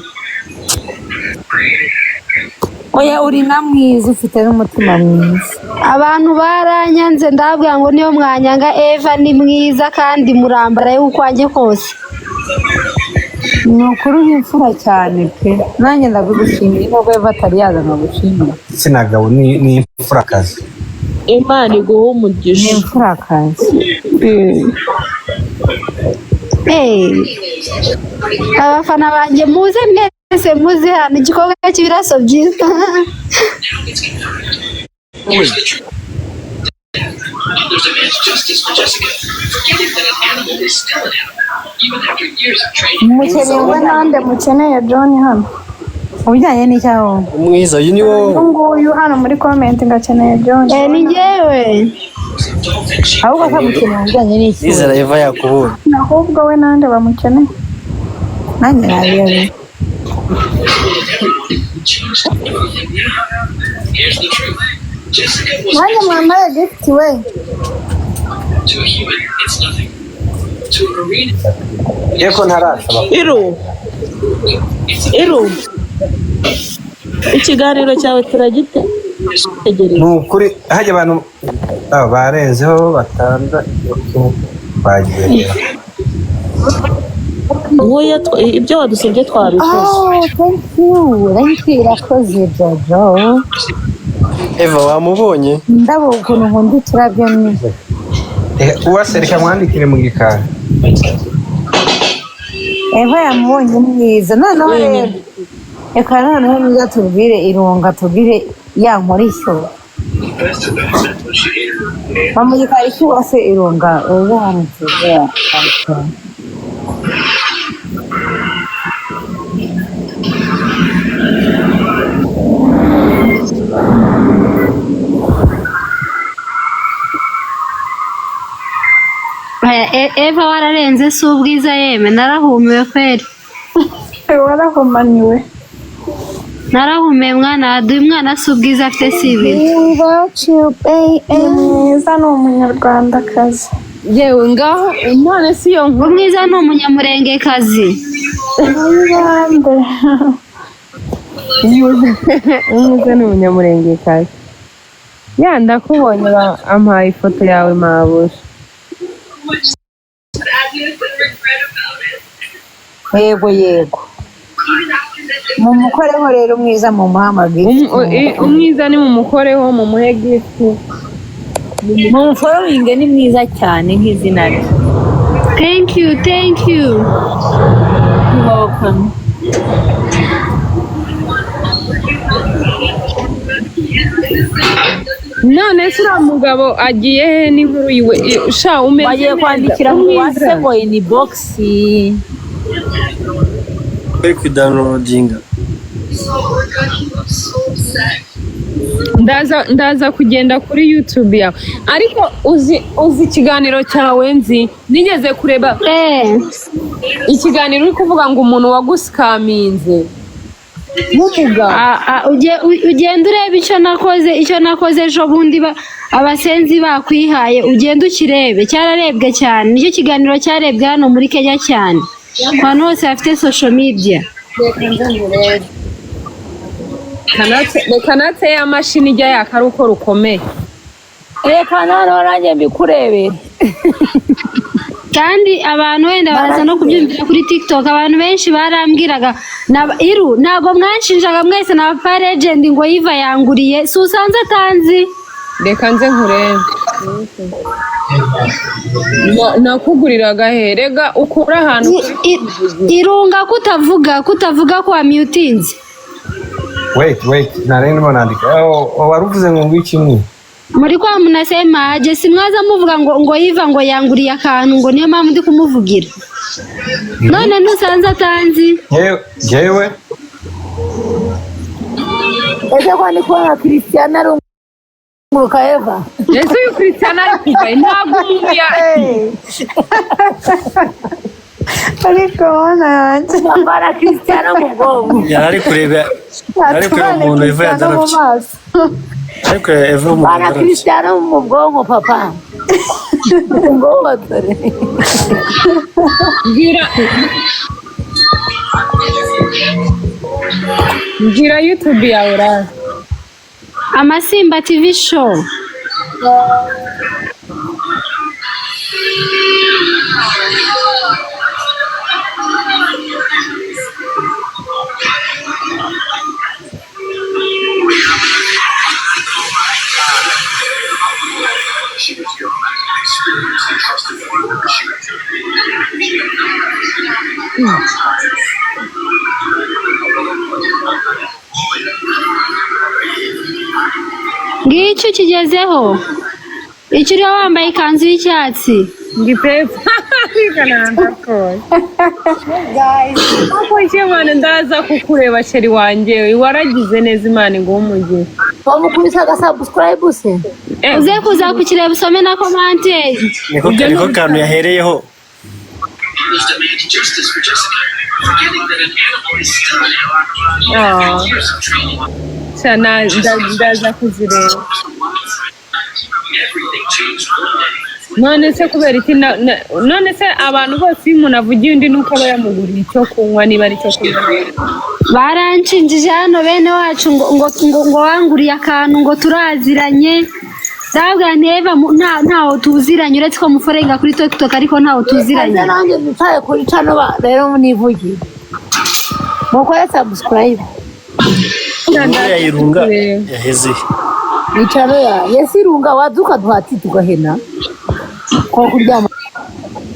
Oya, uri na mwiza, ufite n'umutima mwiza. Abantu baranyanze, ndababwira ngo niyo mwanyanga, Eva ni mwiza kandi murambara y'ukwanjye kose. Ni ukuri uri imfura cyane pe, nanjye ndabigushimiye nubwo Eva atari yaza nkagushimira. Igitsina gabo ni imfurakazi. Imana iguhe Ni umugisha. imfurakazi. Eh, abafana banjye muze mwese, muze hano igikorwa cy'ibiraso byiza. Mukeneye Wowe nande mukeneye John hano? Mu bijyanye n'icyaho. Umwiza uyu ni wowe. Uyu nguyu hano muri comment ngo akeneye John. Eh, ni njyewe. Ahubwo akamukeneye mu bijyanye n'icyaho. Nizera Eva yakubonye. Ahubwo we nande bamukeneye? Nanjye nabiyobewe. Nanjye mwambaye gift we. Yego, ntarasaba. Iru iru, ikiganiro cyawe turagitegereje. Ni ukuri hajya abantu barenzeho batandatu bagiye. Nkuya ibyo wadusabye twabikoze. Oh, thank you, thank you, irakoze Jojo. Eva wamubonye. Ndabo ukuntu nkunda uturabyo ni Uwase, reka mwandikire mu gikari. Eva yamubonye mwiza noneho rero, reka noneho niza tubwire irunga, tubwire ya nkorishyo bamugikari cy'uwase irunga uza hano tubwira. Eva wararenze si ubwiza, yeme narahumiwe kweri. Warahumaniwe. Narahumiwe mwana waduye umwana, si ubwiza afite si ibintu. Without you, baby. Ni mwiza, ni umunyarwandakazi. Yewe ngaho none si iyo nkuru. Umwiza ni umunyamurengekazi. Mwibande. Umwiza ni umunyamurengekazi. Ya ndakubonye, ampaye ifoto yawe mabuja. Yego yego, mumukoreho rero mwiza, mumuhe amabwiriza. Umwiza ni mumukoreho, mumuhe gift. Mumufollowinge, ni mwiza cyane nk'izina rye. Thank you, thank you. Welcome. None se uriya mugabo agiye he n'inkuru yiwe? Sha umeze Bagiye neza. Kwandikira ngo Umwiza. Uwase ngo inbox. Bari kudownloadinga. Ndaza kugenda kuri YouTube yawe, ariko uzi ikiganiro cyawe nzi nigeze kureba ikiganiro uri kuvuga ngo umuntu wagusikaminze w'umugabo. Ugenda urebe icyo nakoze ejo bundi abasenzi bakwihaye, ugenda ukirebe, cyararebwe cyane, nicyo kiganiro cyarebwe hano muri Kenya cyane ku bantu bose bafite social media. Reka natse ya mashini ijya yaka ari uko rukomeye. Reka noneho nanjye mbikurebere. Kandi abantu wenda baraza no kubyumvira kuri TikTok. Abantu benshi barambwiraga iru ntabwo mwanshinjaga mwese na papa legend ngo Yiva yanguriye, si usanze atanzi. Reka nze nkurebe. Nakuguriraga he? Rega ukura ahantu. Irunga kutavuga ko wamyutinze. Wait, wait, nari ndimo nandika. Oh, wari uvuze ngo ngwiki mwe? Muri kwa munasema aje, simwaza muvuga ngo Yiva ngo yanguriye akantu, ngo niyo mpamvu ndi kumuvugira. None ntusanze atanzi. Yewe. Ese ko ndi kubona Christian arunguruka Eva. Ese uyu Christian ari kuva ntabwo umuntu ya Ariko mana yanjye. Mbara Christian mu bwonko. Yari ari kureba, yari ari kureba Atubane umuntu Eva Cristiano mu yadarabye. maso. Ari kureba Eva umuntu Mbara yadarabye. Christian mu bwonko papa. Ngo dore. Mbwira Mbwira YouTube yawe urazi. Amasimba TV show. Ngicyo ukigezeho. Icyo uriho wambaye ikanzu y'icyatsi. Ngipepfa. Ko mwana ndaza kukureba chéri wanjye waragize neza, Imana iguhe umugisha. Wamukubise agasubscribe se? Uze kuza kukireba usome na commentaire. Niko kantu yahereyeho. Ah. Sha, ndaza kuzireba. None se kubera iki none se abantu bose iyo umuntu avugiye undi nuko aba yamuguriye icyo kunywa, niba ari icyo kunywa? Baranshinjije hano bene wacu ngo wanguriye akantu, ngo turaziranye. Ndababwira nti Eva ntaho tuziranye, uretse ko muforenga kuri TikTok, ariko ntaho tuziranye. Ese nanjye nicaye kuri channel rero nivugiye. Mukore subscribe. Inkuru ya Irunga yaheze. Icano ya Yesi Irunga waduka duhati tugahena. Ko kuryama.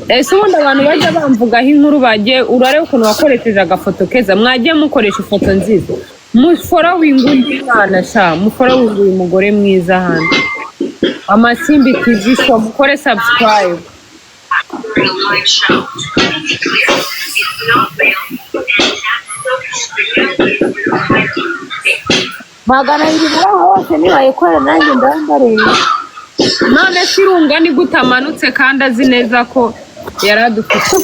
Ese ubundi abantu bajya bamvugaho inkuru, bagiye urareba ukuntu wakoresheje agafoto keza, mwagiye mukoresha ifoto nziza, mufollowinga undi mwana sha, mufollowinga uyu mugore mwiza hano, Amasimbi TV Show, mukore subscribe. 200 muri aho hose nibayikora nanjye ndambareba. None se Irunga ni gute amanutse kandi azi neza ko yari adufite?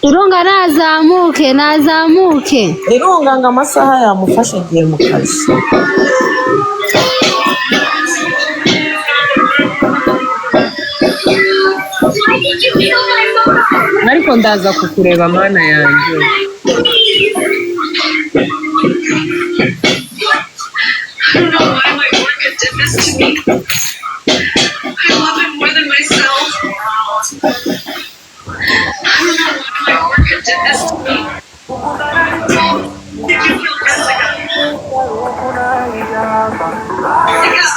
Irunga nazamuke, nazamuke. Irunga ngo amasaha yamufashe, agiye mu kazi. Ariko ndaza kukureba mana yanjye. I don't know why my orca did this to me. I love him more than myself. I don't know why my orca did this to me. Did you kill Jessica? Because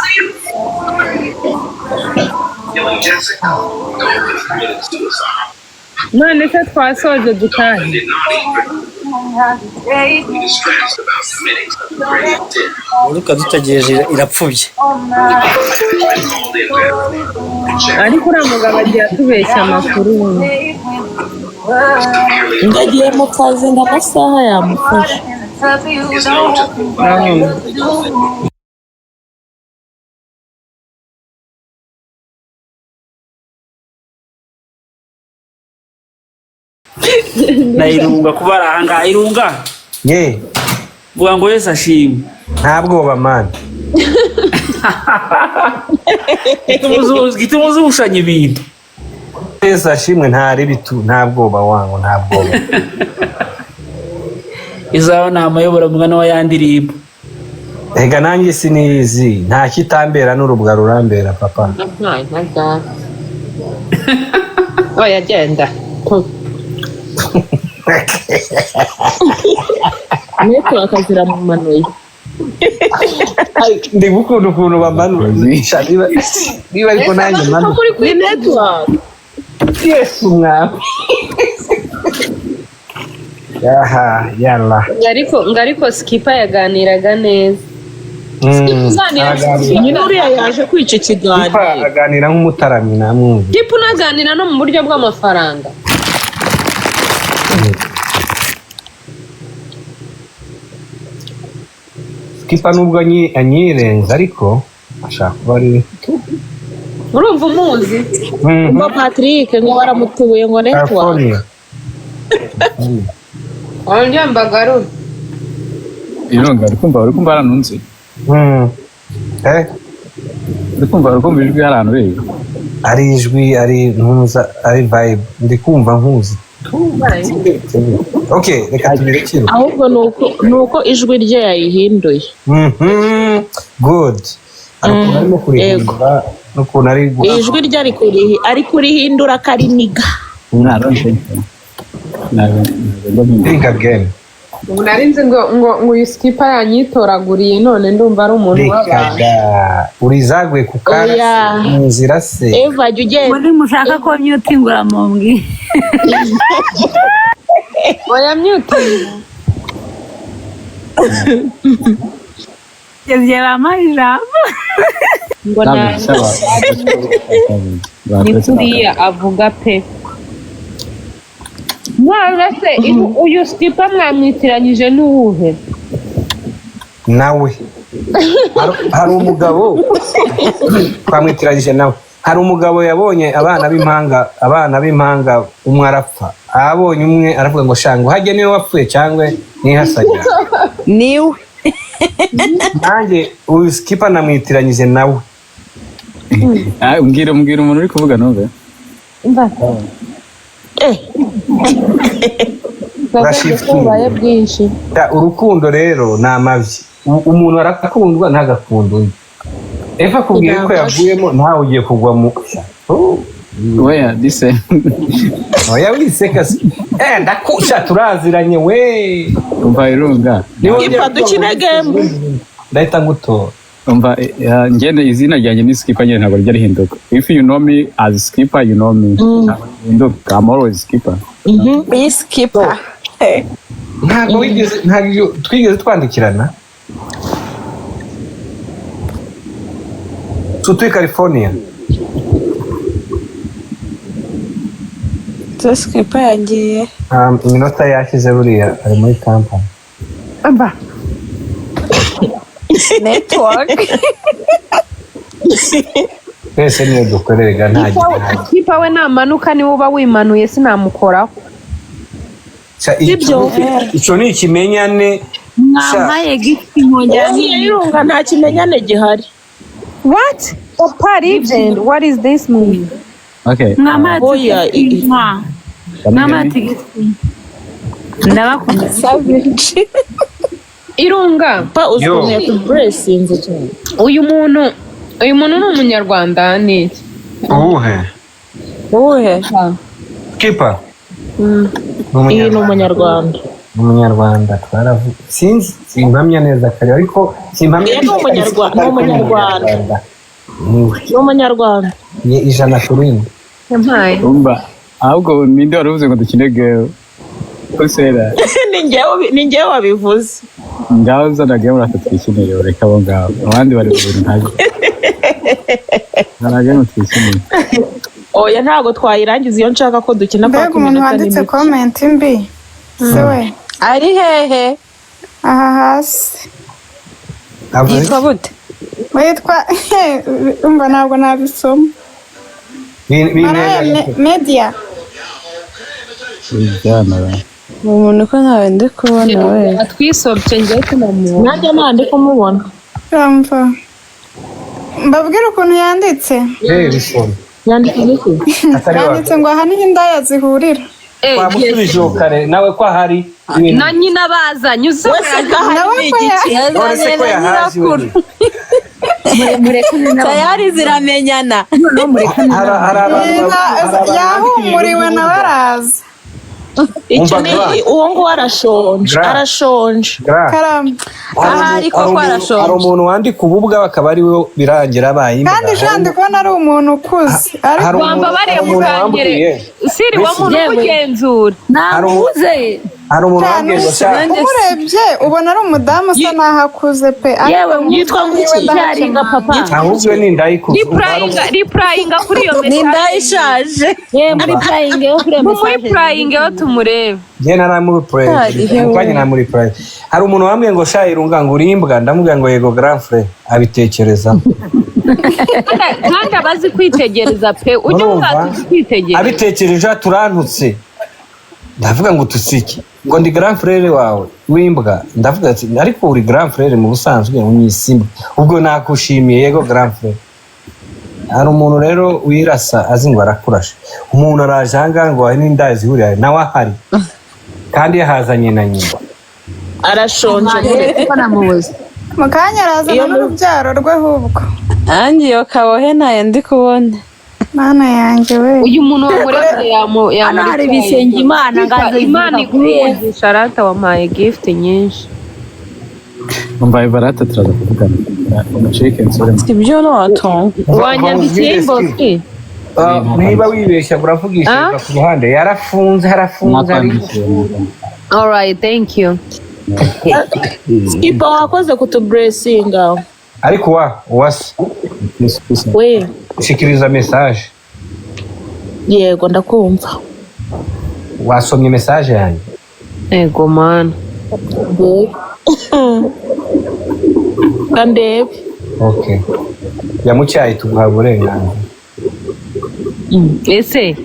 Killing Jessica. Dolphin committed suicide. None se twasoje, dutahe? Did not even be distressed about committing such a grave sin. Inkuru dutegereje irapfubye. I called in to check Ariko uriya mugabo agiye atubeshya amakuru. Ngo agiye mu kazi, ngo amasaha yamufashe. Is known to Urabona. Dolphin. Na Irunga kuba ari ahangaha. Irunga, Ye. vuga ngo Yesu ashimwe. Nta bwoba man. Gituma uzushanya ibintu. Yesu ashimwe, nta ribitu, nta bwoba wangu, nta bwoba. Izaba ni amayobora mugana wa ya ndirimbo. Ega nanjye sinizi, nta kitambera n'urubwa rurambera papa. Nta oya, genda. Network ziramumanuye. Ndi gukunda ukuntu bamanura. Sha, niba ariko nanjye manura. Ni network. Yesu mwami. Aha, yalla. Ngo ariko Skipa yaganiraga neza. Araganira. Nyine uriya yaje kwica ikiganiro. Skipa aganira nk'umutaramyi, namwumva. Skipa unaganira no mu buryo bw'amafaranga. Skipa nubwo anyirenza ariko ashaka kuba ari Urumva umuzi? Ngo Patrick ngo baramutubuye ngo network. California. Wongera mbagarure. Irunga uri kumva haranunze. Eh? Uri kumva ijwi harantu rero. Ari ijwi, ari ntuza, ari vibe, ndi kumva nkuzi. Okay, reka tubirekere. Ahubwo nuko ijwi rye yarihinduye. Good. Hari ukuntu arimo kurihindura n'ukuntu ari Ijwi rye ari kurihindura akariniga. Think again. Ubu nari nzi ngo uyu Skipa yanyitoraguriye, none ndumva ari umuntu Reka w'abantu. da. Urizaguye ku kara Oya. mu nzira se. Eva jya ugenda. Muri mushaka ko myutingura mumbwi. Oya myutinga. Igihe bampaye ijambo. Ngo ni kuriya avuga pe. Mwana se uyu Skipa mwamwitiranyije n'uwuhe? Nawe. Hari umugabo twamwitiranyije nawe. Hari umugabo yabonye abana b'impanga umwe arapfa. Abonye umwe aravuga ngo shango hajye niwe wapfuye cyangwa nihasajya. Niwe. Nanjye uyu Skipa namwitiranyije nawe. Mbwira umuntu uri kuvuga numve. Ubaye bwinshi. Urukundo rero ni amabyi. Umuntu arakundwa ntagakunda undi. Eva akubwiye ko yaguyemo nawe ugiye kugwa mu. Oya dise. Oya wiseka se. Ndakusha turaziranye we. Umva Irunga. Skipa dukine game. Ndahita ngutora. Umva ngende izina ryanjye ni Skipa nyine ntabwo rijya rihinduka. If you know me as Skipa you know me. Ntabwo I'm always Skipa. Be Skipa. Ntabwo wigeze twigeze twandikirana. Tutuye California. Skipa yagiye. Iminota yashize buriya ari muri kampani. Amba. Network. Twese niyo dukorerega nta gihari. Skipa we namanuka niwe uba wimanuye sinamukoraho. Icyo ni ikimenyane. Mwampaye gift nkongera Irunga nta kimenyane gihari. What? Opa legend, what is this movie? Okay. Mwampaye gift. Mwampaye gift. Ndabakunda. Savage. Irunga. Uyu muntu ni umunyarwanda ni iki? Uwuhe? Uwuhe? Skipa. Iyi ni umunyarwanda. Umunyarwanda twaravuze. Sinzi simpamya neza kare ariko simpamya. Ni umunyarwanda. Ni umunyarwanda. Ni 100%. Yampaye. Umva ahubwo ninde wari uvuze ngo dukine game? Ko sera. Ni njyewe wabivuze. Ngaho zana game urata twikinire ureka abo ngabo. Abandi bari mu bintu ntazi. Zana game twikinire. Oya ntabwo twayirangiza iyo nshaka ko dukina Mbega umuntu wanditse comment mbi. Se we. Ari hehe? Aha hasi. Yitwa bute? Witwa umva ntabwo nabisoma. Maraya Media. Umuntu ko ntawe ndi kubona we. Atwisobye njye tunamubona. Nanjye nta ndi kumubona. Urumva. Mbabwire ukuntu yanditse. Bisoma. Yanditse iki? Yanditse ngo aha niho indaya zihurira. Twamusubije uwo kare nawe ko ahari. Na nyina bazanye uzi Nawe ko None se ko yahaje we? Tayari ziramenyana. Hari abantu yahumuriwe nawe araza. Icyo ni uwo nguwo arashonje arashonje. Karame. Ahari koko arashonje. Hari umuntu wandika ububwa bakaba ari we birangira abaye imbwa. Kandi Jean ndi kubona ari umuntu ukuze. Hari Wamba bareba umuntu ukangere. wambwiye. Siri wa muntu ukugenzura. Namubuze. Hari umuntu wambwiye ngo sha Umurebye ubona ari umudamu usa naho akuze pe. Yewe, yitwa ngo iki? Cyaringa papa. Ahubwo ni indayikuze. Replyinga kuri iyo Ni indaya ishaje. Yewe, muri yo kuri iyo Muri message. purayinga yo tumurebe. Njye naramuripurayinze mu kanya, namuripurayinze. Hari umuntu wambwiye ngo sha Irunga, ngo uri imbwa. Ndamubwira ngo yego grand frère, abitekerezaho. Kandi abazi kwitegereza pe, ujye Urumva? uvuga tuzi kwitegereza. Abitekereje turantutse, ndavuga ngo tusiki ngo ndi grand frère wawe w'imbwa. Ndavuga ati ariko uri grand frère mu busanzwe unyise imbwa, ubwo nakushimiye, yego grand frère. Hari umuntu rero wirasa azi ngo arakurashe. Umuntu araje ahangaha ngo hari n'indaya zihurira nawe ahari, kandi yahazanye na nyina. Arashonje. Ko namubuze. Mu kanya arazana n'urubyaro rwe ahubwo. Nanjye iyo kabohe ntayo ndi kubona. Mana yanjye we! Uyu muntu wamurebye Hano hari Bisengimana, ngaze Imana zivuga kuri iguhe umugisha rata, wampaye gift nyinshi. Umva Evarate, turaza kuvugana. Umucike nsubire. Ibyo noto. Wanyandikiye inbox? Ah, niba wibeshya uravugisha Ah? ku ruhande yarafunze, harafunze ari Nakwandikiye. Alright, thank you. Skipa, wakoze kutuburesinga. Ariko wa uwase We. Shikiriza message. Yego, ndakumva. Wasomye message yanjye? Ego mana. Kandebe. Okay, yamucyaye, tuguha uburenganzira. Ese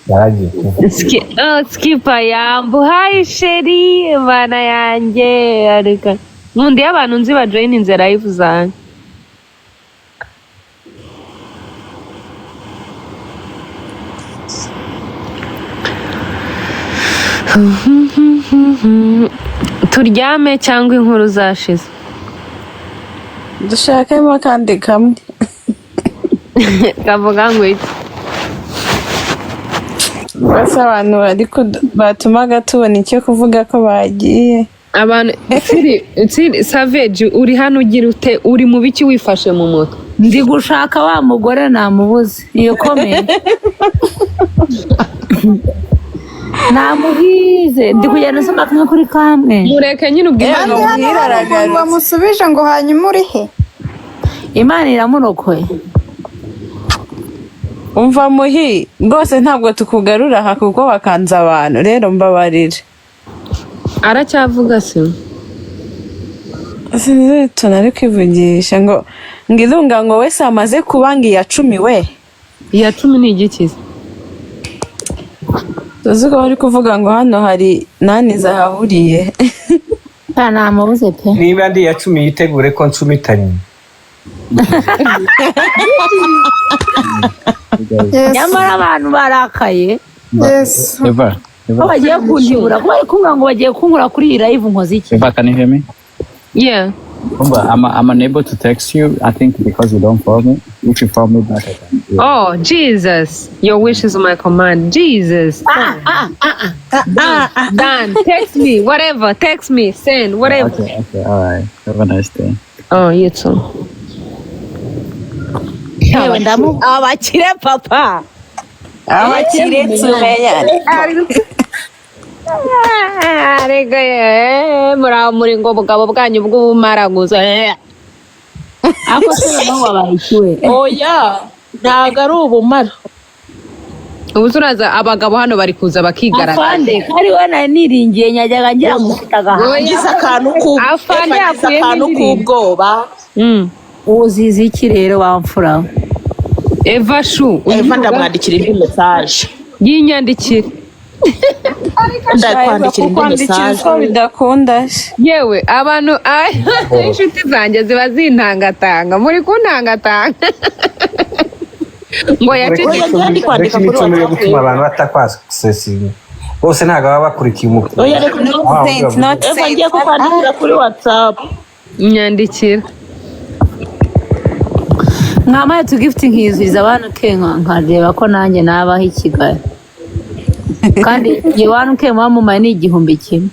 Yaragiye. Oh, Skipa yambu, hi chérie, mana yanjye. Areka nkunda iyo abantu nzi bajoyininze live zanjye. Turyame cyangwa inkuru zashize? Dushakemo akandi kamwe. Kavuga ngo iki? Bose abantu bari batumaga tubona icyo kuvuga ko bagiye. Abantu Siri, Siri, Savage, uri hano ugira ute? Uri mu biki wifashe mu mutwe? Ndi gushaka wa mugore, namubuze. Iyo comment namuhize, ndi kugenda nsoma kamwe kuri kamwe. Mureke nyine ubwo. Kandi hano hari umuntu wamusubije ngo hanyuma uri he? Imana iramurokoye. Umva muhi, rwose ntabwo tukugarura aha kuko wakanze abantu rero, mbabarira. Aracyavuga se? Sinzi utuntu ari kwivugisha ngo Irunga ngo wese amaze kuba ngo iya 10 we. Iya 10 ni igikiza? Tuzi ko bari kuvuga ngo hano hari nani zahahuriye. Namubuze pe. Niba ndi iya 10, yitegure ko ncumitanye. Nyamara abantu barakaye. Eva, Eva. Ko bagiye kuntibura, ko bari kumbwira ngo bagiye kunkura kuri iyi live, nkoze iki? Eva, can you hear me? Yeah. Umva, I'm unable to text you, I think because you don't follow me. If you follow me back, I can. Yeah. Oh, Jesus. Your wish is my command. Jesus. Done. Done. Text me. Whatever. Text me. Send. Whatever. Okay, all right. Have a nice day. Oh, you too. Yewe, ndamu Abakire papa, abakire tumenyane. Ariko muraho muri ngo bugabo bwanyu bw'ubumara gusa. Ako se noneho wabaye iki we? Oya, ntabwo ari ubumara. Ubu turaza abagabo hano bari kuza bakigaragaza. Afande kari we nari niringiye, nyajyaga ngira ngo ufite agahaha. Ngize akantu ku Afande Eva, ngize yakuyemo akantu indirimbo. k'ubwoba. Uzize iki rero wamfura we? Eva shu. Eva, ndamwandikira indi message. Yinyandikire. Ndakwandikira indi Kukwandikira message. uko bidakunda. Yewe abantu, inshuti zanjye ziba zintangatanga, muri kuntangatanga ngo yacecetse. Reka imico mibi yo gutuma abantu batakwasesinga bose ntabwo baba bakurikiye umukuru. Oya, reka. Eva, ngiye kukwandikira kuri WhatsApp. Nyandikira. Mwamaye tugifuti nkizuriza abantu ke nkareba ko nanjye nabaho i Kigali, kandi igihe wani ke muba ni 1000.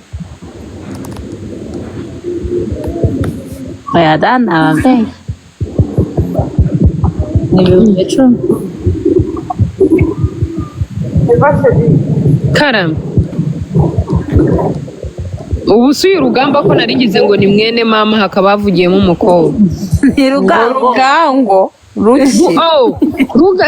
Oya da, nababyeyi ni 10,000. Eva chérie. Karame. Ubu si uyu Rugamba ko narigize ngo ni mwene mama, hakaba havugiyemo umukobwa. Ni Rugango. Rugango ruki. Oh, Ruga.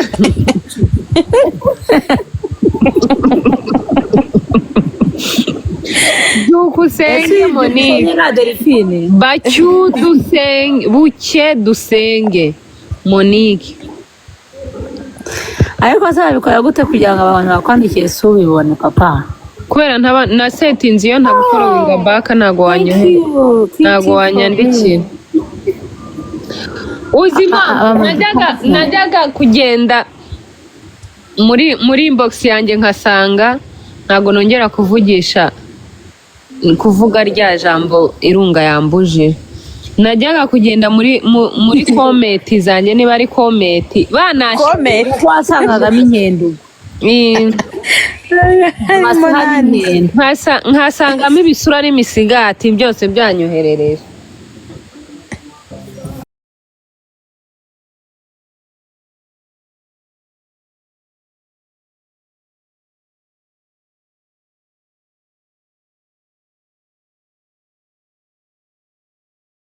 Byukusenge Monique. Na Delphine. Bacyu dusenge, buke dusenge Monique. Ariko se babikora gute kugira ngo abantu bakwandikiye si ubibone papa? Kubera ntaba na setinzi, iyo ntagufollowinga back ntago wanyohera, ntago wanyandikira. Uzi impamvu najyaga kugenda muri inbox yanjye nkasanga ntago nongera kuvugisha, kuvuga rya jambo Irunga yambujije. Najyaga kugenda muri comment zanjye, niba ari comment banashe Comment. Wasangagamo inkende ubwo. Nkasangamo ibisura n'imisigati byose byanyoherereje.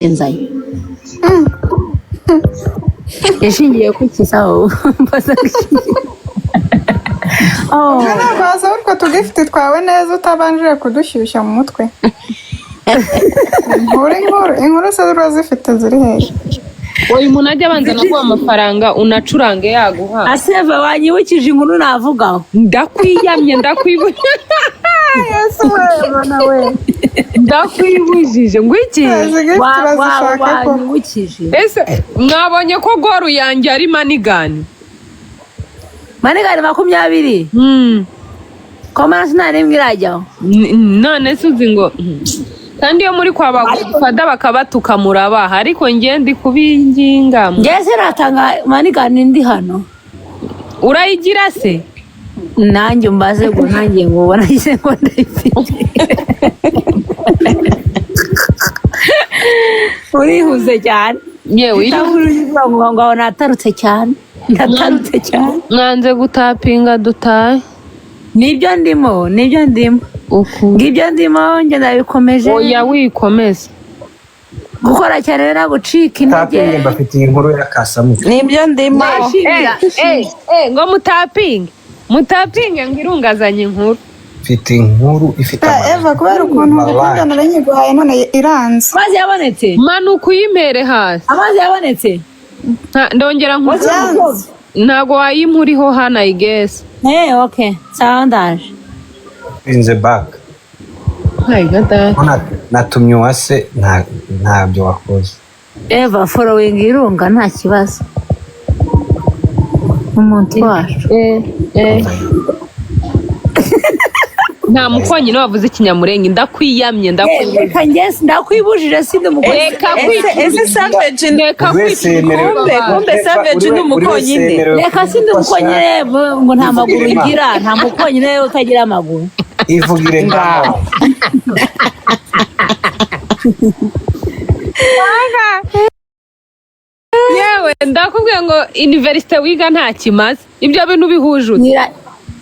Inzanye yashingiye ku kisaho mbaza. Ubwo ntabwo waza utwo tugifite twawe neza utabanjije kudushyushya mu mutwe. Inkuru, inkuru, inkuru se urazifite ziri hehe? Uyu muntu ajya abanza no guha amafaranga unacurange yaguha. Aseva, wanyibukije inkuru navugaho. Ndakwiyamye, ndakwibujije. Yesu we, mana we. Ndakwibujije ngo iki? Izi gift urazishaka ko. Wanyibukije. Ese mwabonye ko goru yanjye ari manigani? Manigani 20. Ko maraso nta n'imwe irajyaho. None se uzi ngo kandi iyo muri kwa bagufada bakabatuka murabaha, ariko njye ndi kubinginga. Njye se natanga manigani ndi hano? Urayigira se? Nanjye umbaze ngo nanjye ngo ubona nagize ngo ndayifite. Urihuze cyane. Yewe. Utavuga ngo ngo natarutse cyane. Ndatarutse cyane. Mwanze gutapinga dutahe. Nibyo ndimo, nibyo ndimo. Ngibyo ndimo, njye ndabikomeje. Oya, wikomeza. Gukora cyane rero gucika intege. Tapinge, mbafitiye inkuru ya kasamutwe. Nibyo ndimo. Ngo mutapinge, mutapinge ngo irungazanye inkuru. Mfite inkuru ifite Eva, kubera ukuntu ngukunda nari nyiguhaye none iranze. Amazi yabonetse. Manuka uyimpere hasi. Amazi yabonetse. Ndongera nkuru. Ntago wayimpa uriho hano, I guess. Eh, okay. Sawa, ndaje. In the back. My God. Natumye uwase ntabyo wakoze. Eva, following Irunga nta kibazo. Umuntu wacu. Nta mukonyine wavuze ikinyamurenge, ndakwiyamye, ndakwiyamye. Reka njye ndakwibujije, sindi umugore. Reka Ese Savage reka Buri wese yemerewe. Kumbe Savage ni umukonyine. Reka sindi umukonyine ngo nta maguru ugira, nta mukonyine utagira amaguru. Ivugire ngaho. Yewe, ndakubwiye ngo universite wiga nta kimaze, ibyo bintu bihuje ute?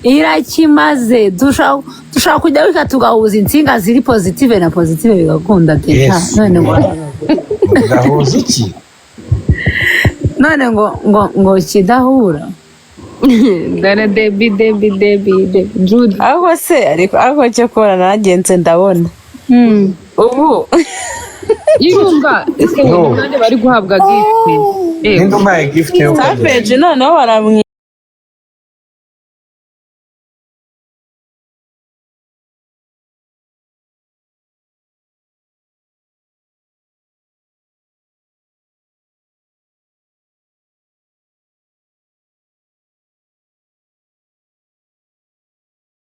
Irakimaze. Dushobora kujya wiga tugahuza insinga ziri positive na positive bigakunda teta. Yes. None ngo Ugahuza iki? None ngo kidahura. Dore Debi, Debi, Debi, Debi Jude. Aho se ariko aho cyo kubona nagenze ndabona. Ubu Irunga ese No. ni bande bari guhabwa gift? Ninde umpaye gift yo kugura? Savage noneho baramwi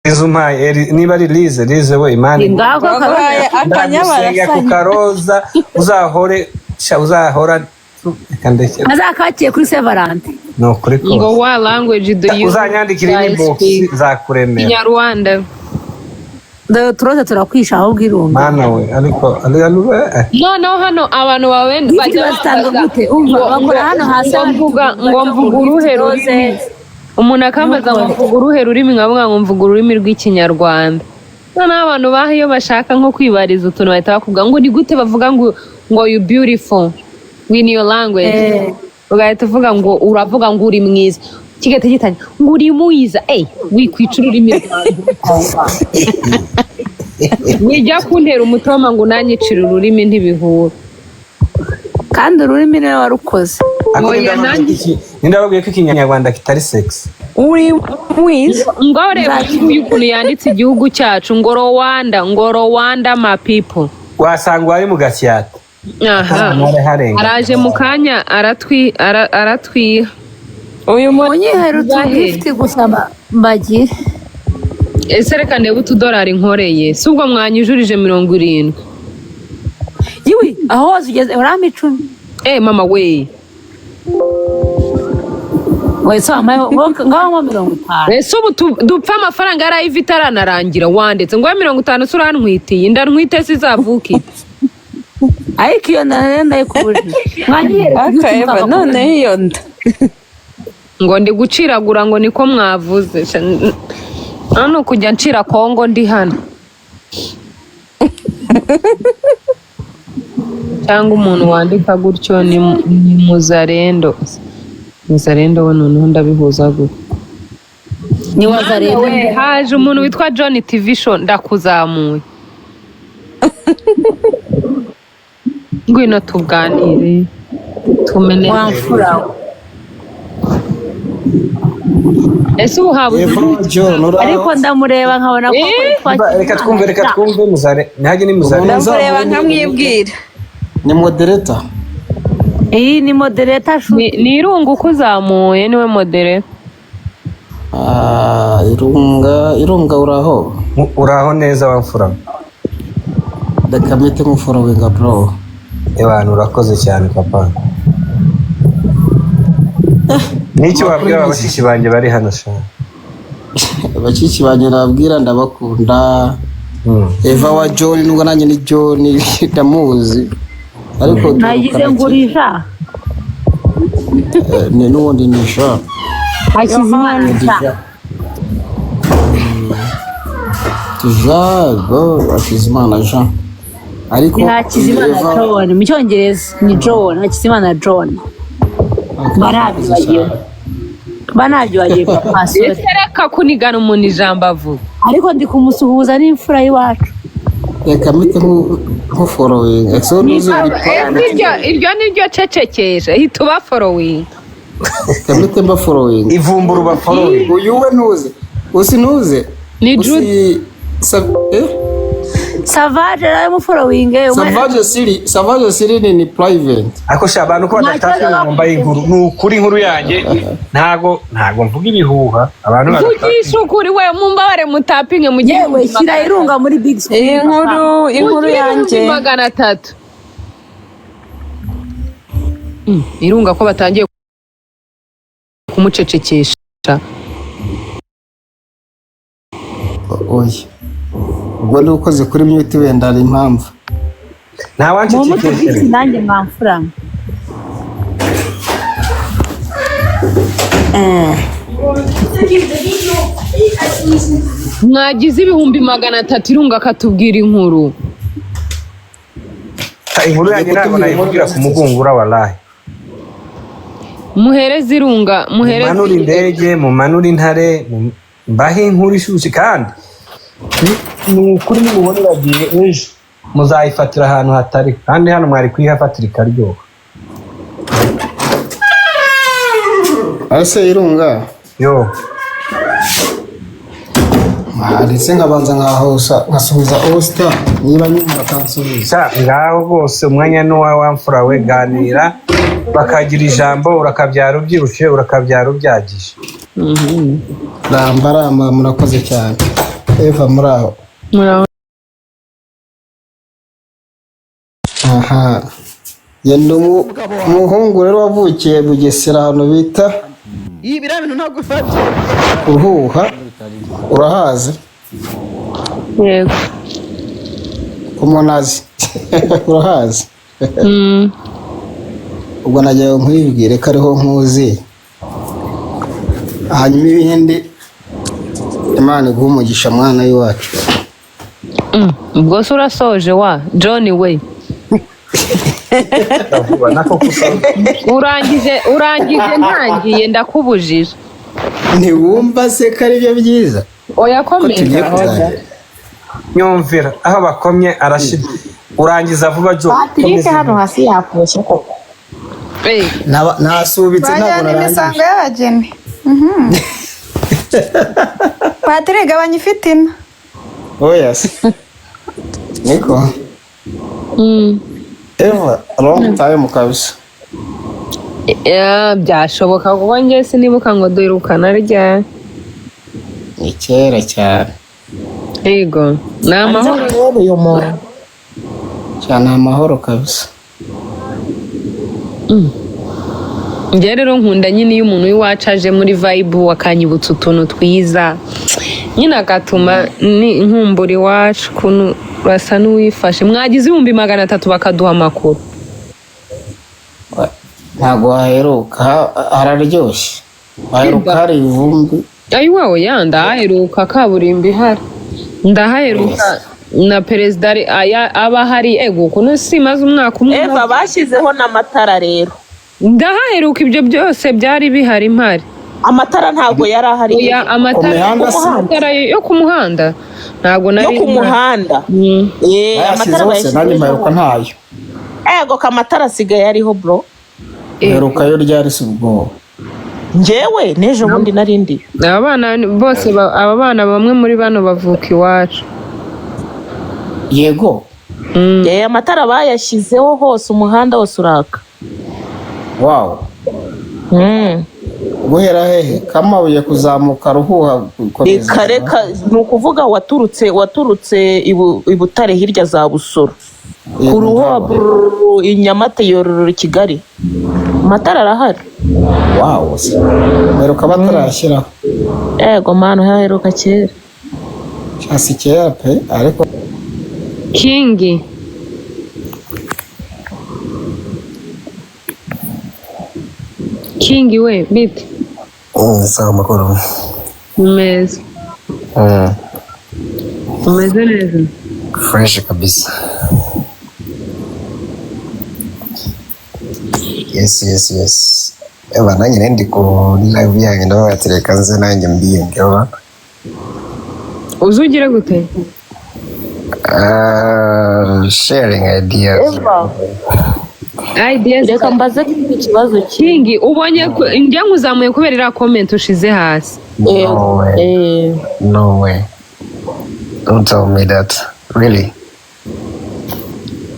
Lize umpaye niba ari Lize, Lize we imana Ngaho Baguhaye ndagusenga ku akanyabarasanya. karoza uzahore sha uzahora reka ndekere. Azakakiye kuri Severante. Ni ukuri Ngo kose. wa language do you Uzanyandikira guys inbox speak? nzakuremera. Kinyarwanda. Dore turoze turakwisha ahubwo Irunga. Mana we, ariko Noneho hano abantu bawe Gift bajya bazitanga bambaza gute? Umva, ngo bakora hano hasi ngo mvuga ngo mvuga uruhe rurimi. Umuntu akambaza ngo mvuga uruhe rurimi, nkavuga ngo mvuga ururimi rw'Ikinyarwanda. Noneho abantu baha iyo bashaka nko kwibariza utuntu bahita bakubwira ngo ni gute bavuga ngo you beautiful in your language, ugahita uvuga ngo uravuga ngo uri mwiza, kigahita gitangira ngo uri mwiza. Ey, wikwica ururimi rwanjye, wijya kuntera umutoma ngo unanyicire ururimi, ntibihura. Kandi ururimi niwe warukoze. Ariko Oya, ninde wababwiye ko Ikinyarwanda kitari sexy? Uri mwiza. Ngo reba uyu ukuntu yanditse igihugu cyacu, ngo Rwanda, ngo Rwanda ma people. Wasanga wari mu Gasyata. Aha. Harenga. Araje mu kanya aratwiha. Uyu Munyihera utugifuti gusa mbagire. Ese reka ndebe utudorari nkoreye, si ubwo mwanyujurije 70. Yiwi, aho hose ugeze urampa 10. Eh mama we. Wese wampaye ngaho nko 50. Ese ubu dupfe amafaranga ya live itaranarangira, wanditse ngo 50 se urantwitiye inda ntwite sizavuke? Ariko iyo nda rero ndayikubujije, mwanyihera utugifuti. Aka Eva, noneho iyo nda. Ngo ndi guciragura, ngo niko mwavuze. Hano kujya ncira Kongo ndi hano, cyangwa umuntu wandika gutyo ni muzarendo. Muzarendo we noneho ndabihuza gute? Ni wazarendo. We, haje umuntu witwa John TV Show, ndakuzamuye, ngwino tuganire tumene. Wa mfura we. Ese ubu habuze Eva John, uraho? Ariko ndamureba nkabona ko Mba, reka twumve, reka twumve muzare ntihage ni muzare. Ndamureba nkamwibwira. Ni moderator. Iyi ni moderator. Ni Irungu ukuzamuye, niwe modere. Ah, Irunga, Irunga, uraho? Uraho neza wa mfura. Reka mpite nkuforowinga bro. Abantu urakoze cyane papa. N'icyo wabwira aba bashiki banjye bari hano sha? Bashiki banjye nababwira ndabakunda. Eva wa John, nubwo nanjye ni John ndamuzi. Ariko Nagize ngo urija. Ni n'ubundi ni Jean. Hakizimana ja. Jean, bo Hakizimana Jean. Ariko Ni Hakizimana Eva- John mu Cyongereza, ni John Hakizimana John. Barabyibagiwe, banabyibagiwe papa, sorry. Ese reka kunigana umuntu ijambo avuga. Ariko ndi kumusuhuza n'imfura y'iwacu. Reka mpite nkuforowinga. Ese nuzi uri Ese iryo ni ryo cecekesha, hita uba following. Reka mpite mba following. Ivumbura uba following. Uyu we ntuze. Usi ntuze. Ni Usi eh? Savage nawe muforowinge. Savage Siri, Savage Siri ni private. Ariko sha abantu ko badatashye ngo mbaye inkuru, ni ukuri inkuru yanjye ntago mvuga ibihuha, abantu Mvugisha ukuri we, mumbabare mutapinge mu gihe. Yewe, shyira Irunga muri big screen. Iyi nkuru yanjye. 300,000. Irunga ko batangiye kumucecekesha. Oya. Ubwo ndi ukoze kuri mute wenda hari impamvu. Nta Mumutugifuti nanjye mwamfura. Mwagize 300,000, Irunga akatubwira inkuru. Inkuru yanjye ntabwo nayivugira ku mugungura wallahi. Muhereze Irunga, muhereze. Mumanure indege, mumanure intare, mbahe inkuru ishyushye kandi ni ukuri nimubona iragiye ejo muzayifatira ahantu hatari kandi hano mwari kuyihafatira ikaryoha. Ese Irunga. Yo. Ndetse nkabanza nkahosa nkasubiza Oscar niba nyuma akansubiza. Sha ngaho rwose umwanya ni uwawe wa mfura we, ganira bakagira ijambo, urakabyara ubyibushye, urakabyara ubyagije. Ramba ramba, murakoze cyane. Eva muraho. Muraho. Aha. Yenda umuhungu rero wavukiye Bugesera ahantu bita Ruhuha, urahazi? Yego. Ku Munazi urahazi? Ubwo nagira ngo nkwibwire ko ariho nkuzi. Hanyuma ibindi, Imana iguhe umugisha, mwana w'iwacu. Ubwo se urasoje wa John we? Urangije, urangije, ntangiye ndakubujije. Ntiwumva se ko ari byo byiza? Oya. Ko tugiye Komeza. kuganira. Nyumvira aho bakomye arashira, urangiza vuba Jo. Patrick. Komeza. Hano hasi yapfushye koko. Nasubitse, ntabwo Bajyana narangije. imisango y'abageni. Patrick, gabanya ifitina. Oya se, niko Eva, long time kabisa. Byashoboka kuko njye sinibuka ngo duherukana ryari. Ni kera cyane. Yego, ni amahoro. Uyu muntu. Cyane, amahoro kabisa. Njye rero nkunda nyine iyo umuntu w'iwacu aje muri vibe, akanyibutsa utuntu twiza nyine, agatuma ni nkumbura iwacu ukuntu basa n'uwifashe. Mwagize 300,000 bakaduha amakuru. Ntabwo waheruka, hararyoshye, waheruka hari ivumbi. Ayiwawe ya, ndahaheruka kaburimbo ihari, ndahaheruka na perezida aba ahari. Ego, ukuntu simaze umwaka umwe. Eva, bashyizeho n'amatara rero. Ndahaheruka ibyo byose byari bihari mpari. Amatara ntabwo yari ahari. Oya, amatara mihanda se? Amatara yo ku muhanda ntabwo Yo nari ku muhanda. Amatara Bayashyizeho se? Nanjye bayashyizeho. mpaheruka ntayo. Ego, ko amatara asigaye ariho, bro. Mperukayo ryari se ubwoba? Njyewe n'ejo bundi nari ndiyo. Aba bana bose aba bana bamwe muri bano bavuka iwacu. Yego. Amatara bayashyizeho hose, umuhanda wose uraka. Wow. Guhera hehe? Kamabuye kuzamuka Ruhuha gukomeza? Reka reka, ni ukuvuga waturutse i Butare hirya za Busoro, ku Ruhuha, brrrr, i Nyamata, yororora i Kigali, amatara arahari. Wow, mperuka batarayashyiraho. Ego manu, haheruka kera. Si kera pe, ariko Kingi. Kingi we, bite? Sawa, amakuru? Meza. Umeze neza? Fresh kabisa. Yes. Eva, nanjye nari ndi kuri live yanyu, ndavuga ati reka nze nanjye mbiyungeho. Uzugira gute? Sharing ideas. Eva. Ideas. Reka mbaze ikibazo. Kingi, ubonye njye nkuzamuye kubera iriya comment ushize hasi. No way. No way. Don't tell me that. Really?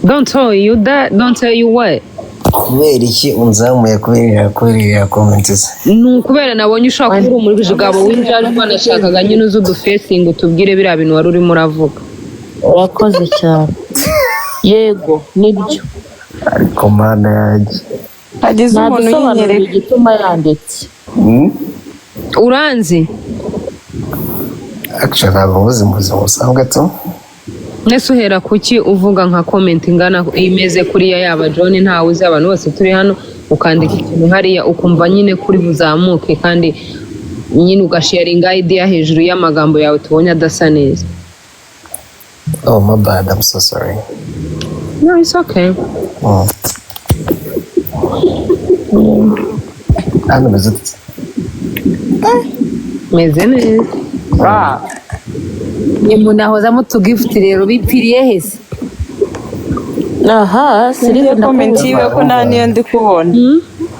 Don't tell you that. Don't tell you what? Kubera iki unzamuye kubera iriya comment se? Ni ukubera nabonye ushaka kuba uri umugabo w'injajwa, nashakaga nyine uze udufesingi, utubwire biriya bintu wari urimo uravuga. Urakoze cyane, yego nibyo. Ariko Mana yanjye. Hagize umuntu Nadusobanurira uyinyereka. igituma yanditse. Uranzi? Actually, ntabwo muzi mu buzima busanzwe tu. Mwese uhera kuki uvuga nka comment ingana imeze kuriya, yaba John ntawe uzi, abantu bose turi hano, ukandika ikintu hariya ukumva nyine kuri buzamuke, kandi nyine ugasharinga idea hejuru y'amagambo yawe tubonye adasa neza? Oh, my bad. I'm so sorry. No, it's okay. Hano meze ute? Meze neza. Ni munahozamo utugifuti rero, bipfiriye hese? Aha. Niyo comment yiwe ko nta niyo ndi kubona?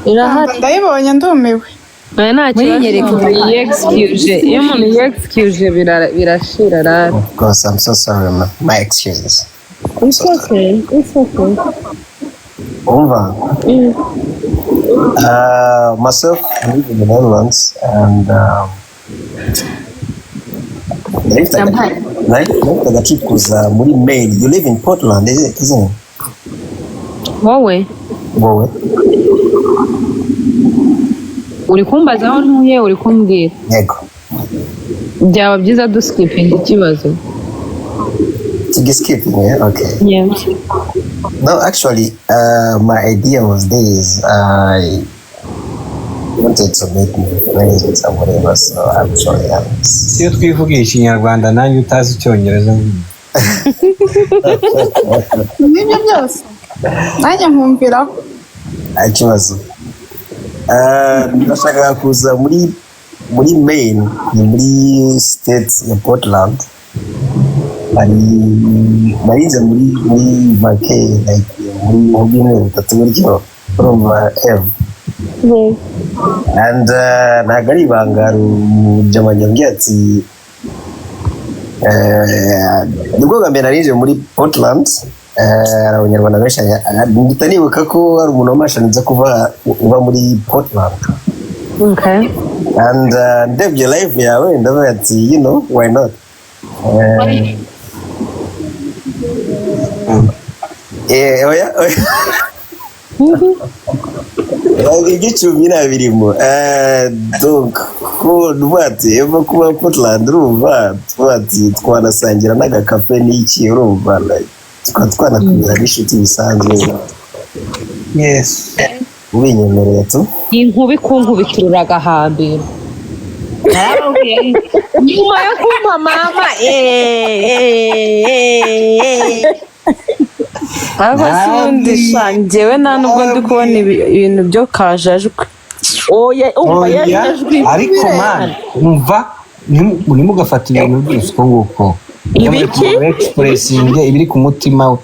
Irahari. Ndayibonye, ndumiwe. Oya, nta kibazo. Muyinyereke. Umuntu yexcuse, iyo umuntu yexcuse birashira rara. Of course, I'm so sorry, ma. My excuses. It's okay, it's okay. Umva. Myself, I live in the Netherlands, and nari trip kuza muri Maine. You live in Portland, is it, isn't it? Wowe? Wowe? Uri kumbaza aho ntuye, uri kumbwira? Yego. Byaba byiza duskipinga ikibazo. Tugiskip, yeah? Okay. Yeah. No, actually, my idea was this. Wanted to meet my friends and whatever, so I'm sorry. Iyo twivugiye Ikinyarwanda, nanjye utazi Icyongereza. N'ibyo byose nanjye nkumviraho. Nta kibazo. Ndashaka kuza muri Maine, ni muri state ya Portland. Hari narinze muri vacay, like muri mu byumweru 3 gutyo, urumva ev and ntabwo ari ibanga, hari umujama yambwiye ati nibwo bwa mbere narinje muri Portland, hari Abanyarwanda benshi, mpita nibuka ko hari umuntu wamashanitse kuva uba muri Portland. And ndebye live yawe, ndavuga ati why not. Oya oya, igicumbi ntabirimo. Donc ko nuvuga ati eva kuba Portland, urumva tuvuga ati twanasangira n'agakafe n'iki, urumva like, tukaba twanakumira n'inshuti bisanzwe. Yes. Ubinyemereye tu. Inkuba ikunkubitira uragahambira nyuma yo kumpa mama. Ariko si ubundi sha, njyewe nta nubwo ndi kubona ibintu byo kajajwe. Oya, umva. Oya, Yajejwe. Ariko man, umva, ntimugafate ibintu byose uko nguko. Ibiki? Expressing ibiri ku mutima we.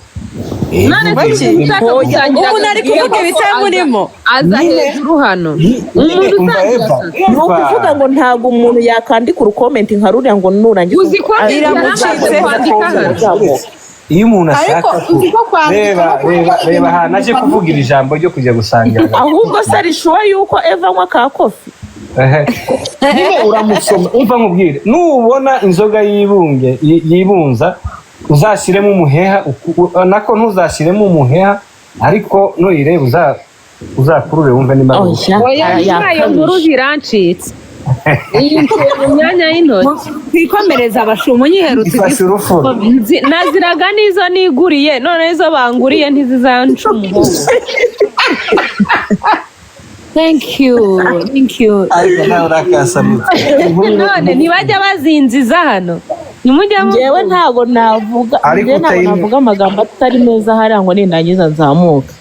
None vuga se ibintu. ushaka gusangira Umuntu ari kuvuga akabwira ko ibitamurimo. Aza Nyine. hejuru hano. Nyine, Umuntu umva usangira Eva, Ni ukuvuga ngo ntabwo umuntu yakandika urucomment nka ruriya ngo nurangiza Uzi ko Biramucitse. kwandika hano. Iyo umuntu Ariko ashaka ku uzi ko kwandika reba no kuvuga reba reba ibintu ahantu aje kuvuga iri jambo ryo kujya gusangira. Ahubwo se ari sure yuko Eva anywa ka coffee? Ehe. Nyine uramusoma, umva nkubwire, nubona inzoga yibunge yibunza, uzashyiremo umuheha, nako ntuzashyiremo umuheha, ariko nuyireba uzakurure wumve niba ari Oya. Oya, Yakabije. iyo nkuru zirancitse, iyi ncuye mu myanya y'intoki. Twikomereza abashumu nyiherutse. Ifashe urufuro. Naziraga n'izo niguriye, none izo banguriye ntizizanca umuhogo. Thank you, thank you. Ariko nawe urakasamutse. None ntibajya bazinziza hano, ntimujya Njyewe ntabwo navuga Ariko njyewe ntabwo navuga amagambo atari meza hariya ngo nindangiza nzamuke.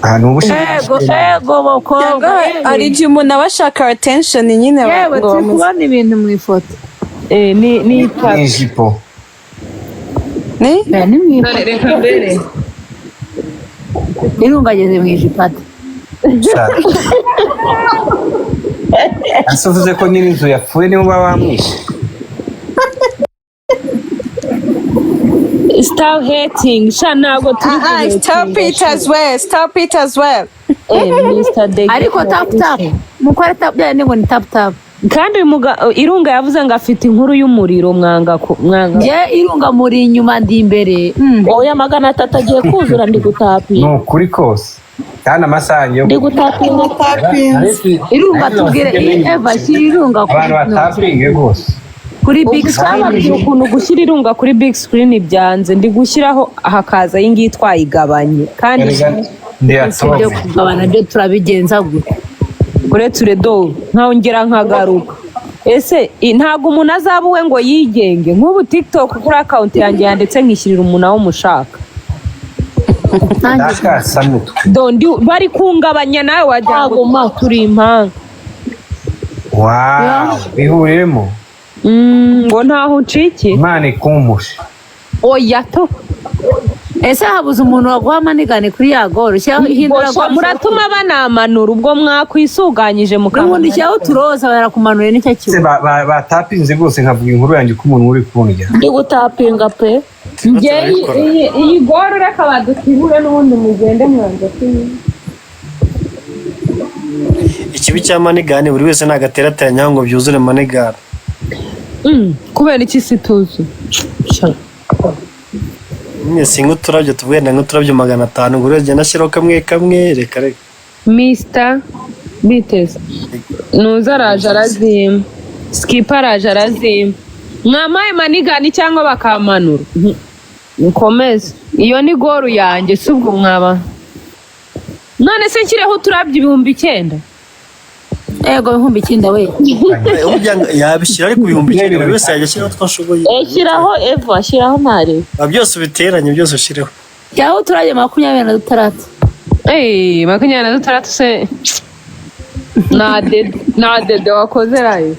Ahantu uba Ego ego bakobwa. Cyangwa hari igihe umuntu aba ashaka attention nyine. Yewe, ngo turi kubona ibintu mu ifoto. Ni n'ijipo. Ni? Ni mu ifoto. Reka mbere. Irunga ageze mu ijipo ate? Ese uvuze ko nyiri inzu yapfuye, niwe uba wamwishe? Stop hating sha, ntabwo turi Ah, stop it as well, stop it as well. Mr. Dege. Ariko tap tap, mukore tap bya ngo ni tap tap. Kandi uyu Irunga yavuze ngo afite inkuru y'umuriro, mwanga mwanga. Njye Irunga muri inyuma, ndi imbere. Oya, 300 agiye kuzura, ndi gutapinga. Ni ukuri kose, kandi amasaha yo Ndi gutapinga. Irunga tubwire, Eva shyira Irunga abantu batapinge rwose. Kuri big Twababwiye screen. ukuntu gushyira Irunga kuri big screen byanze, ndi gushyiraho hakaza iyi ngiyi twayigabanye kandi. Erega Ese byo ndiyatobe. kugabana byo turabigenza gute? Uretse uredo nkongera nkagaruka. Ese ntabwo umuntu azaba uwe ngo yigenge? Nk'ubu TikTok kuri account yanjye yanditse nkishyirira umuntu aho mushaka. Ndakasamutwe. Dondi bari kungabanya, nawe wagira ngo turi impanga. Wow, bihuriremo. Ngo ntaho uncikiye. Imana ikumpushe. Oya to. Ese habuze umuntu waguha money gun kuri ya goal? Shyiraho, hindura Bosha, goal. Muratuma banamanura ubwo mwakwisuganyije N'ubundi mukamana. shyiraho uturoza, barakumanuye nicyo Se kibazo. Batapinze rwose, nkavuga inkuru yanjye uko umuntu uri kundya. Ndi gutapinga pe. Njye iyi goal reka badutibure n'ubundi mugende mwanze kuyiba. Ikibi cya money gun, buri wese ntagaterateranya ngo byuzure money gun. Kubera iki si tuzi? Nyine si nk'uturabyo, tuvuge na nk'uturabyo 500, ngo buri wese agende ashyiraho kamwe kamwe, reka reka. Mr. Biteze nuza araje arazima, Skipper araje arazima, mwamaye money gun cyangwa bakamanura. Nkomeze, iyo ni goal yanjye. Si ubwo mwaba none se nshyireho uturabyo 9000? Ego 9000 we. Burya yabishyira ariko 9000 buri wese yajya ashyiraho utwo ashoboye. Shyiraho Eva, shyiraho ntare. Ah, byose ubiteranye, byose ushireho. Shyiraho uturage 26. 26 se nta dede wakoze live.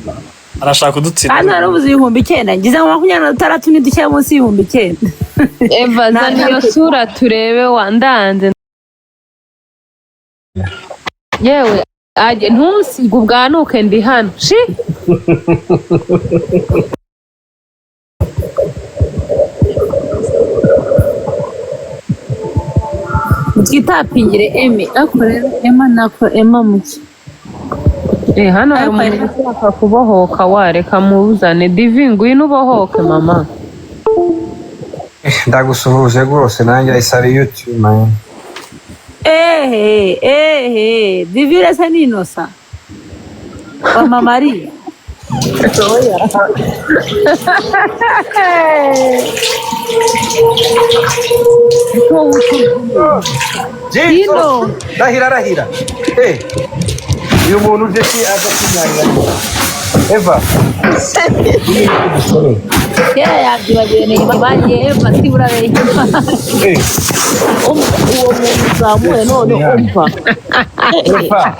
Arashaka kudutsinda. Kandi wari ubuze 9000, ngize ngo 26 nidushyira munsi y'9000. Eva, zana iyo sura turebe wandanze. Yewe ajye ntusige ubwanuke, ndi hano shi. Twitapingire eme, ariko rero ema nako ema muke. Hano hari umuntu ushaka kubohoka, wareka muzane. Divi, ngwino ubohoke mama. Ndagusuhuje rwose nanjye, I salute you man. Ehe ehe, Divire se ni inosa wa mama Maria. Jesus! Rahira, rahira. Uyu muntu uje ki aza kunyarira? Eva. Kera yabyibagiwe ni bariye Eva sibura. Uwo muntu uzamuye none umva. Eva,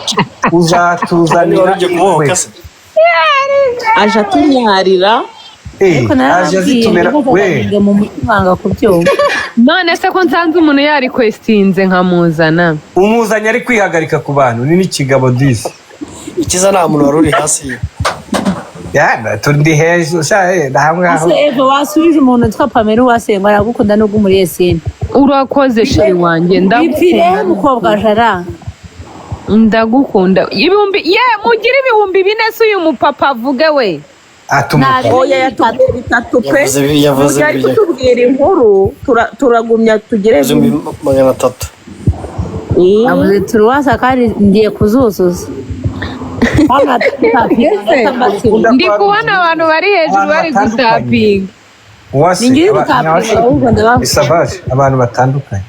uzatuzanira ingwe. Aje atunyarira. Ariko Aje narababwiye azitumira we. ngo mu mutima wanga kubyumva. None se ko nsanze umuntu yarikwestinze nkamuzana? Umuzanye ari kwihagarika ku bantu ni n'ikigabo disi. Ikiza nta muntu wari uri hasi ye. Ya, turi hejuru sha hamwe aho. Ese Eva, wasubije umuntu witwa Pamela Uwase ngo aragukunda nubwo muri eseni. Urakoze sheri wanjye. Bipfire Ndagukunda. mukobwa jara. Ndagukunda. Ibihumbi ye mugire 4000 se uyu mupapa avuge we. Oya, yatubwiye bitatu pe. Yavuze Burya ari kutubwira inkuru, turagumya tugere. Yavuze 300,000. Avuze turuwasa kandi ngiye kuzuzuza. Ndi kubona abantu bari hejuru bari gutapinga. Uwase, Ni njye uri gutapinga, ahubwo ndababwira. ni savage, abantu batandukanye.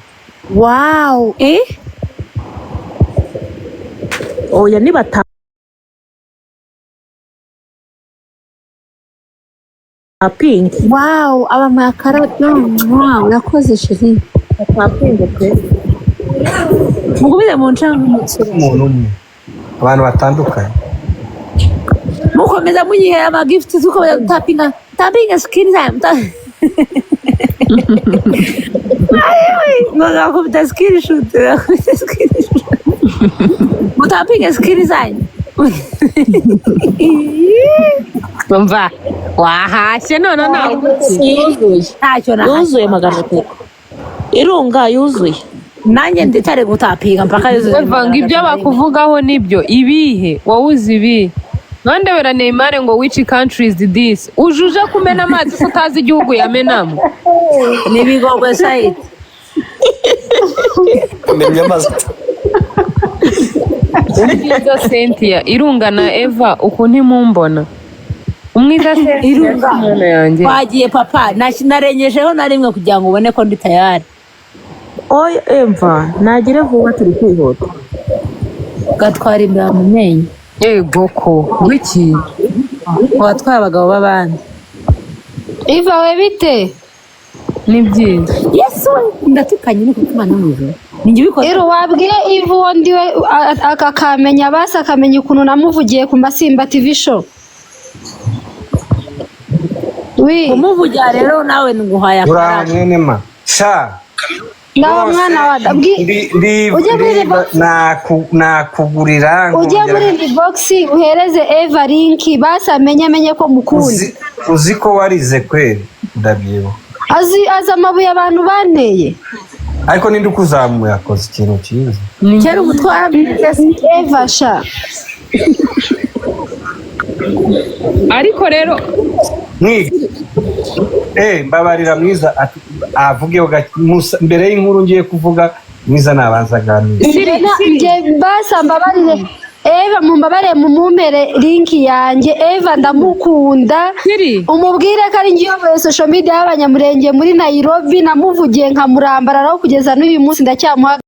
Wow, eh? Oya, ni batapinge. Wow, abamuha akarabyo. Wow, urakoze sheri. Batapinge pe. Mugumize mu ncanga umutsura. Umuntu umwe. Abantu batandukanye. Mukomeza munyihera ama gift, tukomeza gutapinga. Tapinga screen time. Ayiwe, ngakubita screenshot, ngakubita screenshot. Mutapinga screen zanyu. Umva wahashye none ntabwo. Yuzuye. Ntacyo nahashye. Yuzuye 300. Irunga yuzuye. Nanjye nditare gutapinga mpaka yuzuye. Eva, ngo ibyo bakuvugaho nibyo ibihe wowe uzi ibihe? Nondebera Neymar ngo which country is this? Uje uje kumena amazi ko utazi igihugu yamenamo. Ni ibigogwe sayiti. Kumenya amazi. Umwiza Cynthia, Irunga na Eva, uku ntimumbona. Umwiza Cynthia Irunga. mwana yanjye. Twagiye papa, narengejeho na rimwe kugira ngo ubone ko ndi tayari. Oya Eva, nagire vuba turi kwihuta. Gatwara imbeba mu menyo. Yego ko wiki. Watwaye abagabo b'abandi. Iva we bite? Ni byiza. Yesu we, ndatukanye ni kuko Imana mu ijuru. Ni njye ubikoze. Iru wabwiye Ivu uwo ndiwe akamenya basi akamenya ukuntu namuvugiye ku Masimba TV show. Wi. Kumuvugira rero nawe nguhaye Uraho akarabo. mwene ma. Sha. Nawe mwana wa Ndi Ujye muri ndi box. nakugurira Ujye nkongera muri iyi box uhereze Eva link basi amenye ko mukunda. Uzi ko warize kweri, ndabyibuka. Azi amabuye abantu banteye. Ariko ninde ukuzamuye akoze ikintu cyiza. Kera umutwe waramenetse. Eva sha. Ariko rero Mwiga. Mbabarira mwiza avugeho gake. Mbere y'inkuru ngiye kuvuga, mwiza nabanza aganire. Njye basi mbabarire Eva, mumbabarire mumumpere link yanjye. Eva ndamukunda, umubwire ko ari njye uyoboye social media y'abanyamurenge muri Nairobi, namuvugiye nkamurambararaho kugeza n'uyu munsi ndacyamuha.